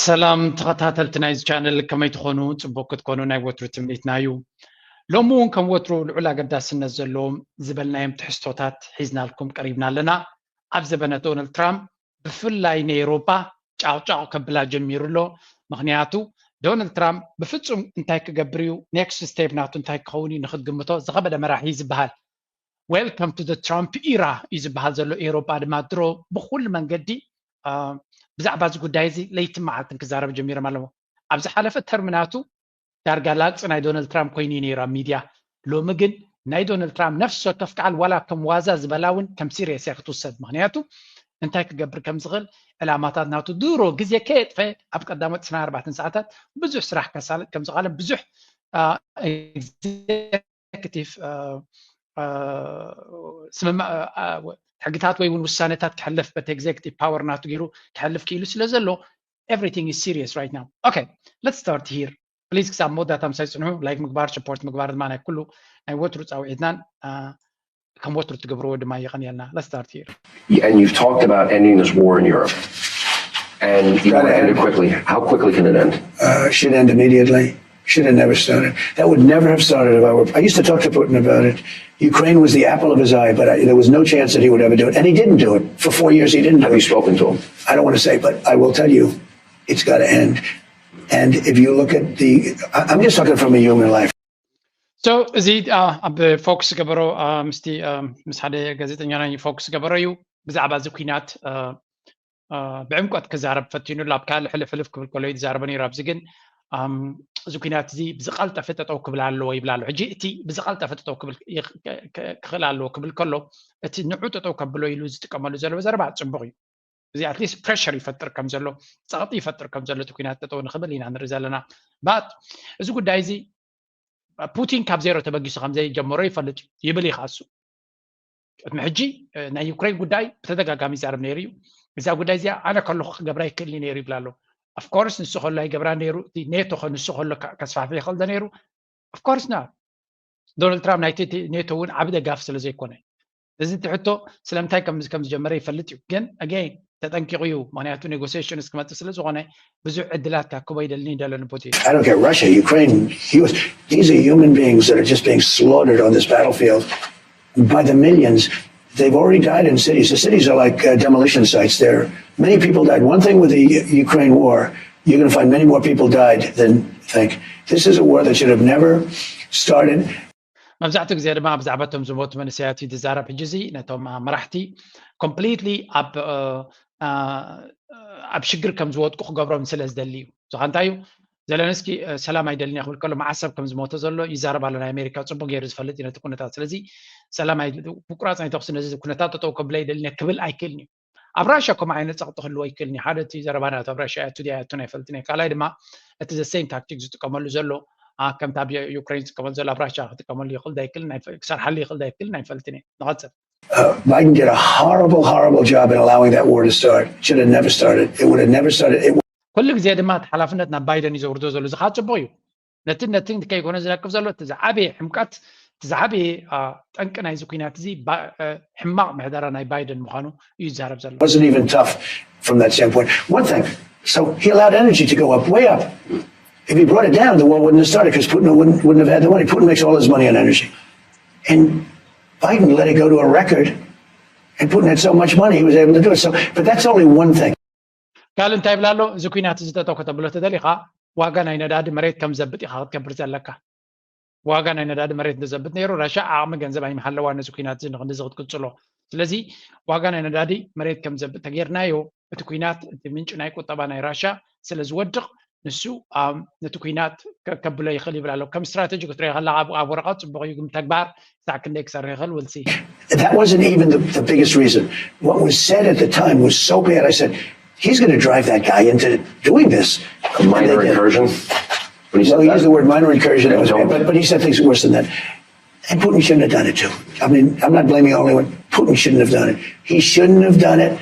ሰላም ተኸታተልቲ ናይዚ ቻነል፣ ከመይ ትኾኑ? ጽቡቅ ክትኮኑ ናይ ወትሩ ትምኒትና እዩ። ሎሚ እውን ከም ወትሩ ልዑል ኣገዳስነት ዘለዎም ዝበልናዮም ትሕዝቶታት ሒዝናልኩም ቀሪብና ኣለና። ኣብ ዘበነ ዶናልድ ትራምፕ ብፍላይ ንኤውሮጳ ጫቕጫቕ ከብላ ጀሚሩ ኣሎ። ምኽንያቱ ዶናልድ ትራምፕ ብፍጹም እንታይ ክገብር እዩ፣ ኔክስት ስቴፕ ናቱ እንታይ ክኸውን እዩ ንኽትግምቶ ዝኸበደ መራሒ ዝበሃል። Welcome to the Trump era እዩ ዝበሃል ዘሎ። ኤውሮጳ ድማ ድሮ ብኩሉ መንገዲ ብዛዕባ እዚ ጉዳይ እዚ ለይቲ መዓልትን ክዛረብ ጀሚሮም ኣለዎ። ኣብ ዝሓለፈ ተርም ናቱ ዳርጋ ላግፂ ናይ ዶናልድ ትራምፕ ኮይኑ እዩ ነይሩ ኣብ ሚድያ። ሎሚ ግን ናይ ዶናልድ ትራምፕ ነፍሲ ወከፍ ከዓል ዋላ ከም ዋዛ ዝበላ እውን ከም ሲሪየስ እያ ክትውሰድ። ምክንያቱ እንታይ ክገብር ከም ዝኽእል ዕላማታት ናቱ ድሮ ግዜ ከየጥፈ ኣብ ቀዳሞት ዕስራን ኣርባዕተን ሰዓታት ብዙሕ ስራሕ ከሳልጥ ከም ዝኽኣለን ብዙሕ ኤግዜክቲቭ ስምምዕ ሕግታት ወይ እውን ውሳነታት ክሕልፍ በቲ ኤግዜክቲቭ ፓወር ናቱ ገይሩ ክሕልፍ ክኢሉ ስለ ዘሎ everything is serious right now. Okay, let's start here. Please ክሳብ መወዳእታ ምሳይ ፅንሑ። ላይክ ምግባር፣ ሰፖርት ምግባር ድማ ናይ ኩሉ ናይ ወትሩ ፃውዒትናን ከም ወትሩ ትገብርዎ ድማ የቐንየልና። Let's start here. And you've talked about ending this war in Europe. And you want to end it quickly. How quickly can it end? Uh, should end immediately. Should have never started. That would never have started if I were. I used to talk to Putin about it. Ukraine was the apple of his eye, but I, there was no chance that he would ever do it. And he didn't do it. For four years, he didn't do Have you it. spoken to him? I don't want to say, but I will tell you, it's got to end. And if you look at the, I- I'm just talking from a human life. So እዚ ኣብ ፎክስ ገበሮ ምስቲ ምስ ሓደ ጋዜጠኛ ናይ ፎክስ ገበሮ እዩ ብዛዕባ እዚ ኩናት ብዕምቆት ክዛረብ ፈቲኑ ኣሎ። ኣብ ካልእ ሕልፍ ሕልፍ ክብል ከሎ እዩ ዝዛረበ ነይሩ። ኣብዚ ግን እዚ ኩናት እዚ ብዝቀልጠፈ ጠጠው ክብል ኣለዎ ይብል ኣሎ። ሕጂ እቲ ብዝቀልጠፈ ጠጠው ክብል ክኽእል ኣለዎ ክብል ከሎ እቲ ንዑ ጠጠው ከብሎ ኢሉ ዝጥቀመሉ ዘሎ ዘረባ ጽቡቅ እዩ። እዚ ኣትሊስት ፕሬሸር ይፈጥር ከም ዘሎ፣ ጸቕጢ ይፈጥር ከም ዘሎ እቲ ኩናት ጠጠው ንክብል ኢና ንርኢ ዘለና። ባት እዚ ጉዳይ እዚ ፑቲን ካብ ዜሮ ተበጊሱ ከም ዘይጀመሮ ይፈልጥ እዩ ይብል እዩ ከኣ እሱ። ቅድሚ ሕጂ ናይ ዩክሬን ጉዳይ ብተደጋጋሚ ይዛረብ ነይሩ እዩ። እዛ ጉዳይ እዚኣ ኣነ ከለኹ ክገብራ ይክእልኒ ነይሩ ይብል ኣሎ። ኦፍኮርስ ንሱ ከሎ ኣይገብራ ነይሩ። እቲ ኔቶ ከ ንሱ ከሎ ከስፋሕፍሕ ይኽእል ዶ ነይሩ? ኦፍኮርስ ና ዶናልድ ትራምፕ ናይቲ ኔቶ እውን ዓቢ ደጋፊ ስለ ዘይኮነ እዚ ትሕቶ ስለምንታይ ከም ከም ዝጀመረ ይፈልጥ እዩ። ግን ኣገይን ተጠንቂቑ እዩ። ምክንያቱ ኔጎሲሽንስ ክመፅእ ስለ ዝኾነ ብዙሕ ዕድላት ክህቦ ይደልን ይደሎ ንፑቲን። I don't care, Russia, Ukraine, U S, these are human beings that are just being slaughtered on this battlefield by the millions. They've already died in cities. The cities are like uh, demolition sites. There, many people died. One thing with the Ukraine war, you're going to find many more people died than think. This is a war that should have never started. መብዛሕትኡ ግዜ ድማ ብዛዕባ እቶም ዝሞቱ መንእሰያት እዩ ዝዛረብ። ሕጂ እዚ ነቶም መራሕቲ ኮምፕሊትሊ ኣብ ኣብ ሽግር ከም ዝወድቁ ክገብሮም ስለ ዝደሊ እዩ። እዚ እንታይ እዩ? ዘለንስኪ ሰላም ኣይደልን ክብል ከሎ መዓስ ሰብ ከም ዝሞተ ዘሎ ይዛረብ ኣሎ። ናይ ኣሜሪካ ፅቡቅ ገይሩ ዝፈልጥ እዩ ነቲ ኩነታት። ስለዚ ሰላም ምቁራፅ ናይ ተኩሲ ነዚ ኩነታት ጠጠው ከብለ ይደልን ክብል ኣይክእልን እዩ። ኣብ ራሽያ ከምኡ ዓይነት ፀቕጢ ክህልዎ ኣይክእልን እዩ። ሓደ እቲ ዘረባ ናቱ ኣብ ራሽያ እያ፣ እቲ ድያ እያ፣ እቱን ኣይፈልጥን እየ። ካልኣይ ድማ እቲ ዘ ሴም ታክቲክ ዝጥቀመሉ ዘሎ ከምቲ ኣብ ዩክሬን ዝጥቀመሉ ዘሎ ኣብ ራሽያ ክጥቀመሉ ይኽእል ዶ ኣይክእልን፣ ክሰርሓሉ ይኽእል ዶ ኣይክእልን ኣይፈልጥን እየ። ንቐፅል። Uh, Biden did a horrible, horrible job in allowing that war to start. It should have never started. It would have never started. It ኩሉ ግዜ ድማ እቲ ሓላፍነት ናብ ባይደን እዩ ዘውርዶ ዘሎ። እዚ ከዓ ፅቡቅ እዩ። ነትን ነትን ከይኮነ ዝነቅፍ ዘሎ እቲ ዝዓበየ ሕምቀት፣ እቲ ዝዓበየ ጠንቂ ናይዚ ኩናት እዚ ሕማቅ ምሕደራ ናይ ባይደን ምዃኑ እዩ ዝዛረብ ዘሎ። Wasn't even tough from that standpoint. One thing, so he allowed energy to go up, way up. If he brought it down, the war wouldn't have started because Putin wouldn't, wouldn't have had the money. Putin makes all his money on energy. And Biden let it go to a record, and Putin had so much money he was able to do it. So, but that's only one thing. ካልእ እንታይ ይብል ኣሎ? እዚ ኩናት እዚ ጠጠው ከተብሎ ተደሊኻ ዋጋ ናይ ነዳዲ መሬት ከም ዘብጥ ኢኻ ክትገብር ዘለካ። ዋጋ ናይ ነዳዲ መሬት እንተዘብጥ ነይሩ ራሻ ዓቕሚ ገንዘብ ኣይምሃለዋ ነዚ ኩናት እዚ ንክንዚ ክትቅፅሎ። ስለዚ ዋጋ ናይ ነዳዲ መሬት ከም ዘብጥ ተጌርናዮ እቲ ኩናት እቲ ምንጪ ናይ ቁጠባ ናይ ራሻ ስለ ዝወድቕ ንሱ ነቲ ኩናት ከብሎ ይኽእል ይብል ኣሎ። ከም ስትራተጂ ክትሪኦ ከለካ ኣብ ወረቐት ፅቡቅ እዩ፣ ግን ተግባር ክሳዕ ክንደይ ክሰርሕ ይኽእል ውልሲ። That wasn't even the, the biggest reason. What was said at the time was so bad. I said, he's going to drive that guy into doing this. A minor incursion? When he said Well, he that? used the word minor incursion, Yeah, it was don't- bad, but, but he said things worse than that. And Putin shouldn't have done it too. I mean, I'm not blaming the only one. Putin shouldn't have done it. He shouldn't have done it,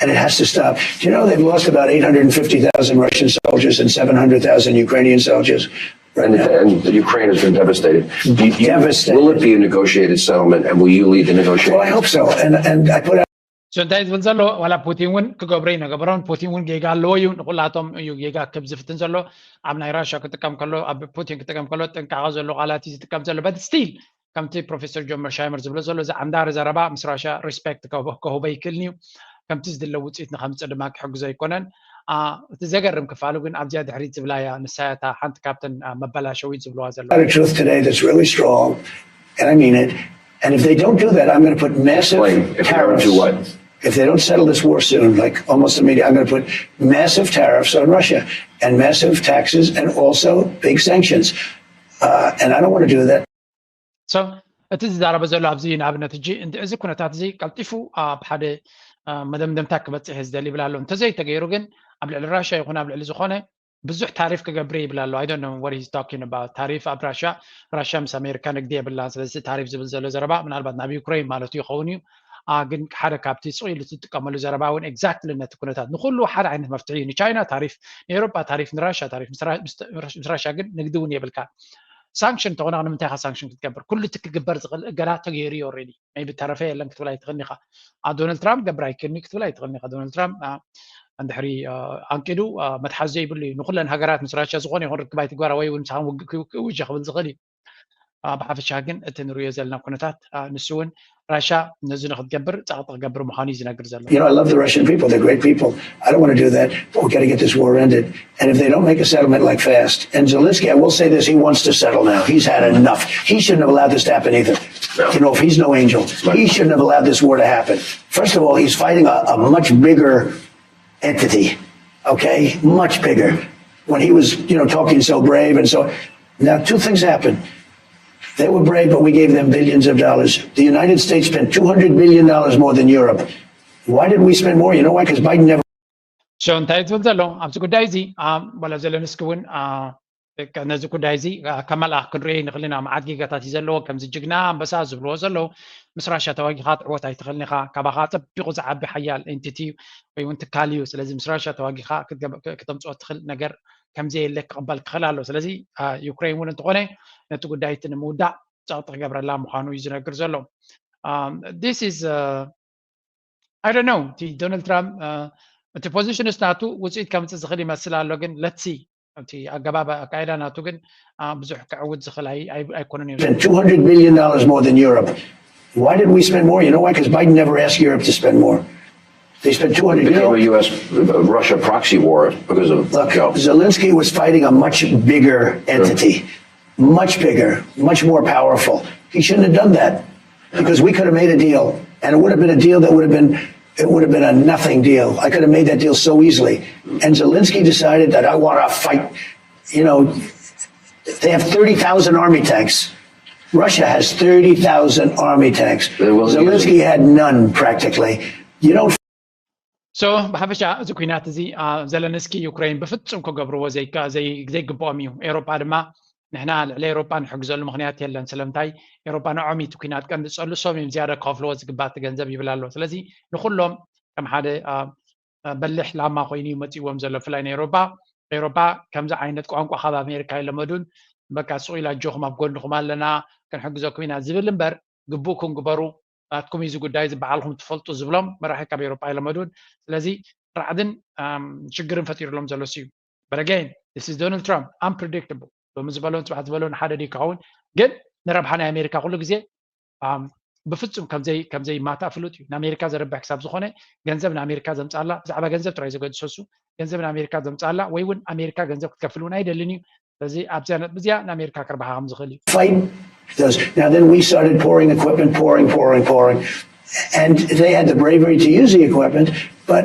and it has to stop. Do you know they've lost about eight hundred fifty thousand Russian soldiers and seven hundred thousand Ukrainian soldiers right And, now? and Ukraine has been devastated. Do you- Devastated. Will it be a negotiated settlement, and will you lead the negotiations? Well, I hope so. And and I put out So እንታይ ዝብል ዘሎ ዋላ ፑቲን እውን ክገብሮ ይነገበሮን ፑቲን እውን ጌጋ ኣለዎ እዩ ንኩላቶም እዩ ጌጋ ክብ ዝፍትን ዘሎ ኣብ ናይ ራሻ ክጥቀም ከሎ ኣብ ፑቲን ክጥቀም ከሎ ጥንቃቐ ዘሎ ቃላት እዩ ዝጥቀም ዘሎ but still ከምቲ ፕሮፌሰር ጆን መርሻይመር ዝብሎ ዘሎ እዚ ዓንዳሪ ዘረባ ምስ ራሻ ሪስፔክት ከህቦ ይክእልን እዩ ከምቲ ዝድለ ውፅኢት ንከምፅእ ድማ ክሕግዞ ኣይኮነን እቲ ዘገርም ክፋሉ ግን ኣብዚኣ ድሕሪት ዝብላያ ንሳያታ ሓንቲ ካብተን መበላሸዊት ዝብለዋ ዘለዋ Truth today that's really strong and I mean it. And if they don't do that, I'm going to put massive Explain. If they don't tariffs. Do what? If they don't settle this war soon, like almost immediately, I'm going to put massive tariffs on Russia and massive taxes and also big sanctions. Uh, and I don't want to do that. So እቲ ዝዛረበ ዘሎ ኣብዚ ንኣብነት ሕጂ እዚ ኩነታት እዚ ቀልጢፉ ኣብ ሓደ መደምደምታ ክበፅሕ ዝደሊ ይብል ኣሎ እንተዘይተገይሩ ግን ኣብ ልዕሊ ራሽያ ይኹን ኣብ ልዕሊ ዝኾነ ብዙሕ ታሪፍ ክገብር ይብል ኣሎ I don't know what he's talking about ታሪፍ ኣብ ራሽያ ራሽያ ምስ ኣሜሪካ ንግዲ የብላን ስለዚ ታሪፍ ዝብል ዘሎ ዘረባ ምናልባት ናብ ዩክሬን ማለት ይኸውን እዩ ግን ሓደ ካብቲ ስቕ ኢሉ ትጥቀመሉ ዘረባ እውን exactly ነቲ ኩነታት ንኩሉ ሓደ ዓይነት መፍትሒ እዩ ንቻይና ታሪፍ ንኤሮፓ ታሪፍ ንራሽያ ታሪፍ ምስ ራሽያ ግን ንግዲ እውን የብልካ ሳንክሽን ተኾነ ንምንታይ ኢኻ ሳንክሽን ክትገብር ኩሉ እቲ ክግበር ዝኽእል እገዳ ተገይሩ እዩ already maybe ተረፈ የለን ክትብል ኣይትኽእልን ኢኻ ዶናልድ ትራምፕ ገብር ኣይክእልን ክትብል ኣይትኽእልን ኢኻ ዶናልድ ትራምፕ እንድሕሪ ኣንቂዱ መትሓዚ ዘይብሉ እዩ ንኩለን ሃገራት ምስ ራሽያ ዝኾነ ይኹን ርክብ ኣይትግበራ ወይ እውን ምሳኻን ውግእ ክውጀ ክብል ዝኽእል እዩ ብሓፈሻ ግን እቲ ንሪኦ ዘለና ኩነታት ንሱ እውን ራሻ ነዚ ንክትገብር ፃቕጢ ክገብር ምዃኑ እዩ ዝነግር ዘሎ You know, I love the Russian people. They're great people. I don't want to do that, but we've got to get this war ended. And if they don't make a settlement like fast, and Zelensky, I will say this, he wants to settle now. He's had enough. He shouldn't have allowed this to happen either. You know, if he's no angel, he shouldn't have allowed this war to happen. First of all, he's fighting a, a much bigger entity, okay? Much bigger. When he was, you know, talking so brave and so. Now, two things happened. They were brave, but we gave them billions of dollars. The United States spent two hundred billion dollars more than Europe. Why did we spend more? You know why? Because Biden never. ሾ እንታይ ትብል ዘሎ ኣብዚ ጉዳይ እዚ ዋላ ዘለንስኪ እውን ነዚ ጉዳይ እዚ ከመልኣ ክንሪኦ ንኽእል ኢና መዓት ጌጋታት እዩ ዘለዎ ከምዚ ጅግና ኣንበሳ ዝብልዎ ዘለዉ ምስ ራሻ ተዋጊኻ ትዕወት ኣይትኽእልን ኢኻ ካባኻ ፀቢቑ ዝዓቢ ሓያል ኤንቲቲ ወይ እውን ትካል እዩ ስለዚ ምስ ራሻ ተዋጊኻ ክተምፅኦ ትኽእል ነገር ከምዘየለ ክቕበል ክኽእል ኣሎ ስለዚ ዩክሬን እውን እንተኾነ ነቲ ጉዳይ እቲ ንምውዳእ ፀቕጢ ክገብረላ ምዃኑ እዩ ዝነግር ዘሎ this is I don't know እቲ ዶናልድ ትራምፕ እቲ position ስ ናቱ ውፅኢት ከምፅእ ዝኽእል ይመስል ኣሎ ግን let's see እቲ ኣገባብ ኣካይዳ ናቱ ግን ብዙሕ ክዕውት ዝኽእል ኣይኮነን እዩ Spent two hundred billion dollars more than Europe. Why did we spend more? You know why? Because Biden never asked Europe to spend more. They spent two hundred. You Became know, a U S Russia proxy war because of Look, Joe. Zelensky was fighting a much bigger entity, much bigger, much more powerful. He shouldn't have done that because we could have made a deal, and it would have been a deal that would have been it would have been a nothing deal. I could have made that deal so easily. And Zelensky decided that I want to fight. You know, they have thirty thousand army tanks. Russia has thirty thousand army tanks. They will use Zelensky had none practically. You don't so ብሓፈሻ እዚ ኩናት እዚ ዘለንስኪ ዩክሬን ብፍፁም ክገብርዎ ዘይግብኦም እዩ ኤሮጳ ድማ ንሕና ልዕሊ ኤሮጳ ንሕግዘሉ ምክንያት የለን ስለምንታይ ኤሮጳ ንዖም እዩ ኩናት ቀንዲ ፀሉ ሶም እዮም ዝያዳ ክኸፍልዎ ዝግባእ ገንዘብ ይብል ኣሎ ስለዚ ንኩሎም ከም ሓደ በልሕ ላማ ኮይኑ እዩ መፅዎም ዘሎ ብፍላይ ንኤሮጳ ኤሮጳ ከምዚ ዓይነት ቋንቋ ካብ ኣሜሪካ የለመዱን በቃ ስቕ ኢላ ኣጆኹም ኣብ ጎንኹም ኣለና ክንሕግዘኩም ኢና ዝብል እምበር ግቡእኩም ግበሩ ናትኩም እዩ እዚ ጉዳይ እዚ በዓልኩም ትፈልጡ ዝብሎም መራሒ ካብ ኤሮጳ የለመዱን ስለዚ ራዕድን ሽግርን ፈጢሩሎም ዘሎ እዩ but again this is Donald Trump unpredictable ሎሚ ዝበሎን ፅባሕ ዝበሎን ሓደ ድዩ ክኸውን ግን ንረብሓ ናይ ኣሜሪካ ኩሉ ግዜ ብፍፁም ከምዘይ ከምዘይ ማታ ፍሉጥ እዩ ንኣሜሪካ ዘርብሕ ክሳብ ዝኾነ ገንዘብ ንኣሜሪካ ዘምፃላ ብዛዕባ ገንዘብ ጥራይ ዘገድሰሱ ገንዘብ ንኣሜሪካ ዘምፃላ ወይ እውን ኣሜሪካ ገንዘብ ክትከፍል እውን ኣይደልን እዩ ስለዚ ኣብዚያ ነጥቢ እዚያ ንኣሜሪካ ክርብሓ ከም ዝኽእል እዩ fight those. Now, then we started pouring equipment, pouring, pouring, pouring. And they had the bravery to use the equipment, but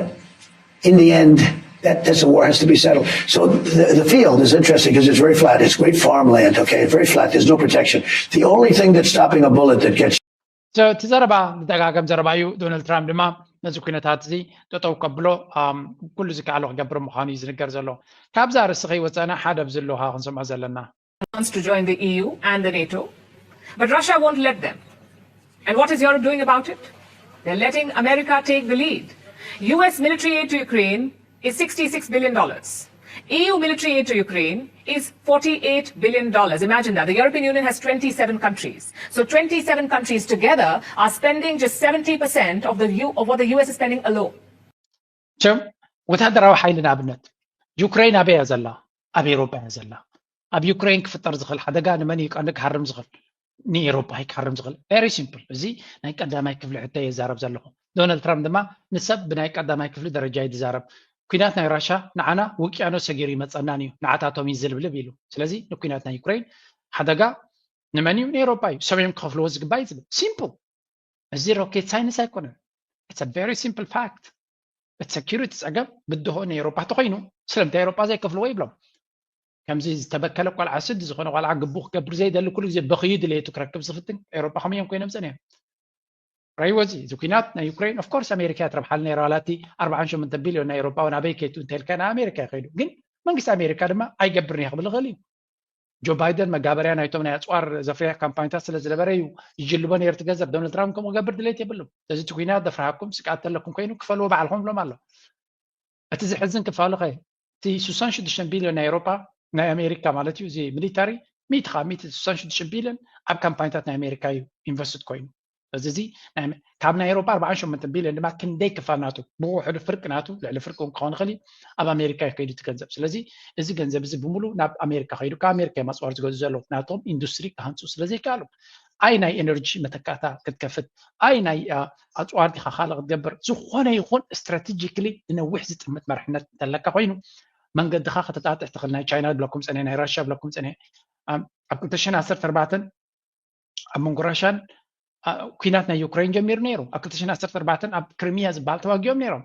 in the end, that, that's the war has to be settled. So the, the field is interesting because it's very flat. It's great farmland, okay? It's very flat. There's no protection. The only thing that's stopping a bullet that gets እቲ ዘረባ ዝደጋገም ዘረባ እዩ ዶናልድ ትራምፕ ድማ ነዚ ኩነታት እዚ ጠጠው ከብሎ ኩሉ ዝከኣሎ ክገብር ምዃኑ እዩ ዝንገር ዘሎ ካብዛ ርእሲ ከይወፀና ሓደ ኣብዚ ኣለውካ ክንሰምዖ ዘለና wants to join the E U and the NATO. But Russia won't let them. And what is Europe doing about it? They're letting America take the lead. U S military aid to Ukraine is sixty-six billion dollars. E U military aid to Ukraine is forty-eight billion dollars. Imagine that. The European Union has twenty-seven countries. So twenty-seven countries together are spending just seventy percent of the U of what the U S is spending alone. ቸም ወታደራዊ ሓይሊ ንኣብነት ዩክሬን ኣበይ እያ ዘላ? ኣብ ኤውሮጳ እያ ዘላ። ኣብ ዩክሬን ክፍጠር ዝኽእል ሓደጋ ንመን እዩ ቀንዲ ክሃርም ዝኽእል? ንኤውሮጳ እዩ ክሃርም ዝኽእል። Very simple። እዚ ናይ ቀዳማይ ክፍሊ ሕቶ እየ ዝዛረብ ዘለኹ። ዶናልድ ትራምፕ ድማ ንሰብ ብናይ ቀዳማይ ክፍሊ ደረጃ እዩ ዝዛረብ። ኩናት ናይ ራሻ ንዓና ውቅያኖስ ሰጊሩ ይመፀናን እዩ፣ ንዓታቶም እዩ ዝልብልብ ኢሉ። ስለዚ ንኩናት ናይ ዩክሬን ሓደጋ ንመን እዩ? ንኤውሮጳ እዩ። ሰብ እዮም ክኸፍልዎ ዝግባእ እዩ ዝብል። Simple። እዚ rocket science ኣይኮነን። It's a very simple fact። እቲ security ፀገም ብድሆ ንኤውሮጳ ተኮይኑ ስለምንታይ ኤውሮጳ ዘይከፍልዎ ይብሎም። ከምዚ ዝተበከለ ቆልዓ ስድ ዝኾነ ቆልዓ ግቡ ክገብር ዘይደሊ ኩሉ ግዜ በኽዩ ድሌቱ ክረክብ ዝፍትን ኤውሮጳ ከመይ እዮም ኮይኖም ፀኒሖም? ራይወዚ እዚ ኩናት ናይ ዩክሬን of course ኣሜሪካ ትረብሓል ነይራ ዋላ እቲ ኣርባዓን ሸሞንተን ቢልዮን ናይ ኤውሮጳ እውን ኣበይ ከይቱ እንተልካ ናይ ኣሜሪካ ይኸይዱ። ግን መንግስቲ ኣሜሪካ ድማ ኣይገብርን እየ ክብል ይኽእል እዩ። ጆ ባይደን መጋበርያ ናይቶም ናይ ኣፅዋር ዘፍርያ ካምፓኒታት ስለ ዝነበረ እዩ ይጅልቦ ነይሩ እቲ ገንዘብ። ዶናልድ ትራምፕ ከምኡ ክገብር ድሌት የብሉም። ስለዚ እቲ ኩናት ዘፍርሃኩም ስግኣት ተለኩም ኮይኑ ክፈልዎ ባዕልኹም ብሎም ኣሎ። እቲ ዝሕዝን ክፋሉ ኸ እቲ ስሳን ሽዱሽተን ቢልዮን ናይ ኤውሮጳ ናይ ኣሜሪካ ማለት እዩ እዚ ሚሊታሪ ሚእቲ ካብ ሚእቲ ስሳን ሽዱሽተ ቢልዮን ኣብ ካምፓኒታት ናይ ኣሜሪካ እዩ ኢንቨስትድ ኮይኑ። እዚ እዚ ናይ- ካብ ናይ ኤውሮጳ ኣርባዓን ሸሞንተን ቢልዮን ድማ ክንደይ ክፋል ናቱ ብውሕዱ ፍርቂ ናቱ ልዕሊ ፍርቂ እውን ክኸውን ይኽእል እዩ ኣብ ኣሜሪካ እዩ ከይዱ እቲ ገንዘብ። ስለዚ እዚ ገንዘብ እዚ ብምሉ ናብ ኣሜሪካ ከይዱ ካብ ኣሜሪካ እዮም ኣፅዋር ዝገዙ ዘለዉ ናቶም ኢንዱስትሪ ክሃንፁ ስለ ዘይከኣሉ ኣይ ናይ ኤነርጂ መተካእታ ክትከፍት ኣይ ናይ ኣፅዋር ዲኻ ካልእ ክትገብር ዝኾነ ይኹን ስትራቴጂክሊ ንነዊሕ ዝጥምት መርሕነት እንተለካ ኮይኑ መንገድኻ ከተጣጥሕ ትኽእል ናይ ቻይና ብለኩም ፀኒሐ ናይ ራሽያ ብለኩም ፀኒሐ ኣብ ክልተ ሽሕን ዓሰርተ ኣርባዕተን ኣብ መንጎ ራሽያን ኩናት ናይ ዩክሬን ጀሚሩ ነይሩ ኣብ ክልተ ሽሕን ዓሰርተ ኣርባዕተን ኣብ ክሪሚያ ዝበሃል ተዋጊኦም ነይሮም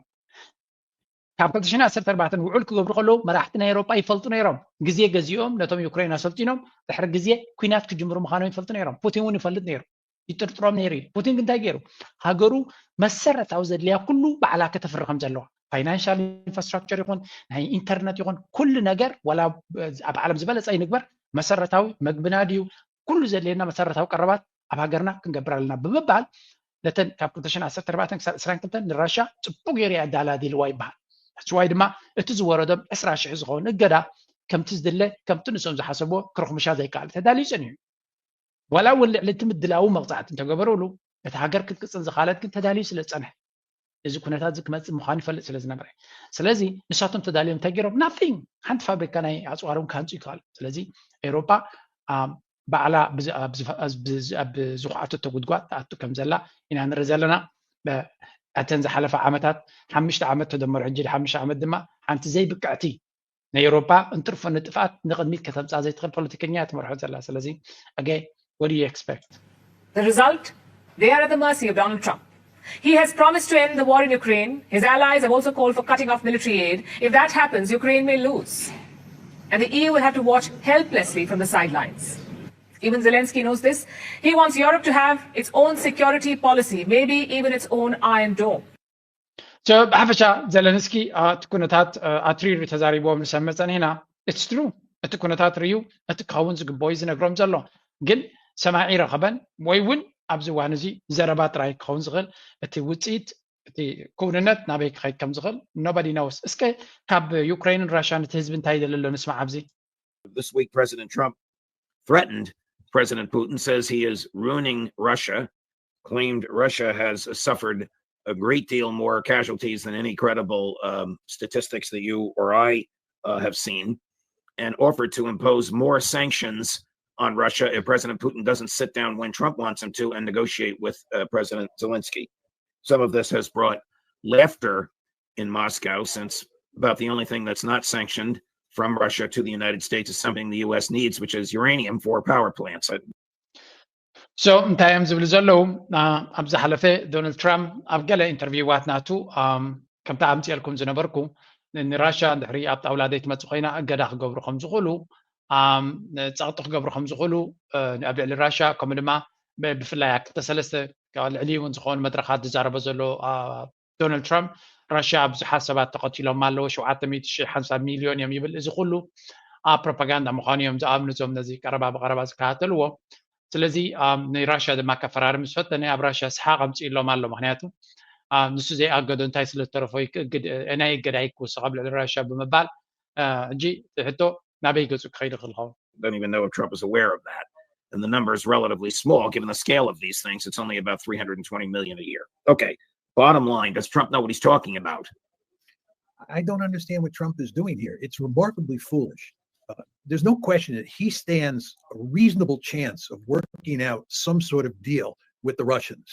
ካብ ክልተ ሽሕን ዓሰርተ ኣርባዕተን ውዕል ክገብሩ ከለዉ መራሕቲ ናይ ኤውሮጳ ይፈልጡ ነይሮም ግዜ ገዚኦም ነቶም ዩክሬን ኣሰልጢኖም ድሕሪ ግዜ ኩናት ክጅምሩ ምዃኖም ይፈልጡ ነይሮም ፑቲን እውን ይፈልጥ ነይሩ ይጥርጥሮም ነይሩ እዩ ፑቲን ግን እንታይ ገይሩ ሃገሩ መሰረታዊ ዘድልያ ኩሉ ባዕላ ከተፍሪ ከም ዘለዋ ፋይናንሻል ኢንፍራስትራክቸር ይኹን ናይ ኢንተርነት ይኹን ኩሉ ነገር ወላ ኣብ ዓለም ዝበለፀ ይንግበር መሰረታዊ መግብና ድዩ ኩሉ ዘድልየና መሰረታዊ ቀረባት ኣብ ሃገርና ክንገብር ኣለና ብምባል ነተን ካብ ክልተ ሽሕን ዓሰርተ ኣርባዕተን ክሳብ ዕስራን ክልተን ንራሻ ፅቡቅ ገይሩ ኣዳላዲልዋ ይበሃል ሕፅዋይ ድማ እቲ ዝወረዶም ዕስራ ሽሕ ዝኸውን እገዳ ከምቲ ዝድለ ከምቲ ንሶም ዝሓሰብዎ ክርኽምሻ ዘይከኣል ተዳልዩ ፀኒሑ ዋላ እውን ልዕሊ እቲ ምድላዊ መቕፃዕቲ እንተገበረሉ እቲ ሃገር ክትቅፅል ዝኻለት ግን ተዳልዩ ስለ ዝፀንሐ እዚ ኩነታት እዚ ክመፅእ ምዃኑ ይፈልጥ ስለ ዝነበረ ስለዚ ንሳቶም ተዳልዮም እንታይ ገይሮም nothing ሓንቲ ፋብሪካ ናይ ኣፅዋሮም ክሃንፁ ይከኣሉ ስለዚ ኤውሮጳ ባዕላ ኣብ ዝኹዓተቶ ጉድጓድ ትኣቱ ከም ዘላ ኢና ንርኢ ዘለና። እተን ዝሓለፋ ዓመታት ሓሙሽተ ዓመት ተደመሩ ሕጂ ሓሙሽተ ዓመት ድማ ሓንቲ ዘይብቅዕቲ ናይ ኤውሮፓ እንትርፎ ንጥፍኣት ንቕድሚት ከተምፅኣ ዘይትኽእል ፖለቲከኛ እያ ትመርሖ ዘላ። ስለዚ again what do you expect? The result? They are at the mercy of Donald Trump. He has promised to end the war in Ukraine. His allies have also called for cutting off military aid. If that happens, Ukraine may lose. And the E U will have to watch helplessly from the sidelines. Even Zelensky knows this. He wants Europe to have its own security policy, maybe even its own Iron Dome. ብሓፈሻ ዘለንስኪ እቲ ኩነታት ኣትሪሩ ተዛሪብዎ ንሰምዕ ፀኒሕና። It's true እቲ ኩነታት ርዩ እቲ ክኸውን ዝግበኦ እዩ ዝነግሮም ዘሎ። ግን ሰማዒ ረኸበን ወይ እውን ኣብዚ እዋን እዚ ዘረባ ጥራይ ክኸውን ዝኽእል እቲ ውፅኢት እቲ ክውንነት ናበይ ክኸይድ ከም ዝኽእል nobody knows። እስከ ካብ ዩክሬንን ራሽያን እቲ ህዝቢ እንታይ ይደሊ ኣሎ ንስማዕ ኣብዚ። This week, President Trump threatened President Putin, says he is ruining Russia, claimed Russia has suffered a great deal more casualties than any credible um, statistics that you or I uh, have seen, and offered to impose more sanctions on Russia if President Putin doesn't sit down when Trump wants him to and negotiate with uh, President Zelensky. Some of this has brought laughter in Moscow, since about the only thing that's not sanctioned from Russia to the United States is something the U S needs, which is uranium for power plants. So እንታይ እዮም ዝብሉ ዘለዉ? ኣብ ዝሓለፈ ዶናልድ ትራምፕ ኣብ ገለ ኢንተርቪዋት ናቱ ከምቲ ኣምፅኤልኩም ዝነበርኩ ንራሽያ ድሕሪ ኣብ ጣውላ ዘይትመፅእ ኮይና እገዳ ክገብሩ ከም ዝኽእሉ ፀቕጢ ክገብሩ ከም ዝኽእሉ ኣብ ልዕሊ ራሽያ ከምኡ ድማ ብፍላይ ኣብ ክልተ ሰለስተ ልዕሊ እውን ዝኾኑ መድረኻት ዝዛረቦ ዘሎ ዶናልድ ትራምፕ ራሽያ ብዙሓት ሰባት ተቐቲሎም ኣለዉ ሸውዓተ ሚእቲ ሺሕ ሓምሳ ሚልዮን እዮም ይብል እዚ ኩሉ ኣብ ፕሮፓጋንዳ ምዃኑ እዮም ዝኣምኑ እዞም ነዚ ቀረባ ብቐረባ ዝከታተልዎ ስለዚ ንራሽያ ድማ ከፈራርም ዝፈተነ ኣብ ራሽያ ሰሓቕ ኣምፅእሎም ኣሎ ምክንያቱ ንሱ ዘይኣገዶ እንታይ ስለዝተረፎ ናይ እገዳ ይክውስኽ ኣብ ልዕሊ ራሽያ ብምባል ሕጂ እቲ ሕቶ ናበይ ገጹ ክኸይድ ይኽእል ይኸውን? Don't even know if Trump is aware of that. And the number is relatively small given the scale of these things. It's only about three hundred twenty million a year. Okay. Bottom line, does Trump know what he's talking about? I don't understand what Trump is doing here. It's remarkably foolish. Uh, there's no question that he stands a reasonable chance of working out some sort of deal with the Russians.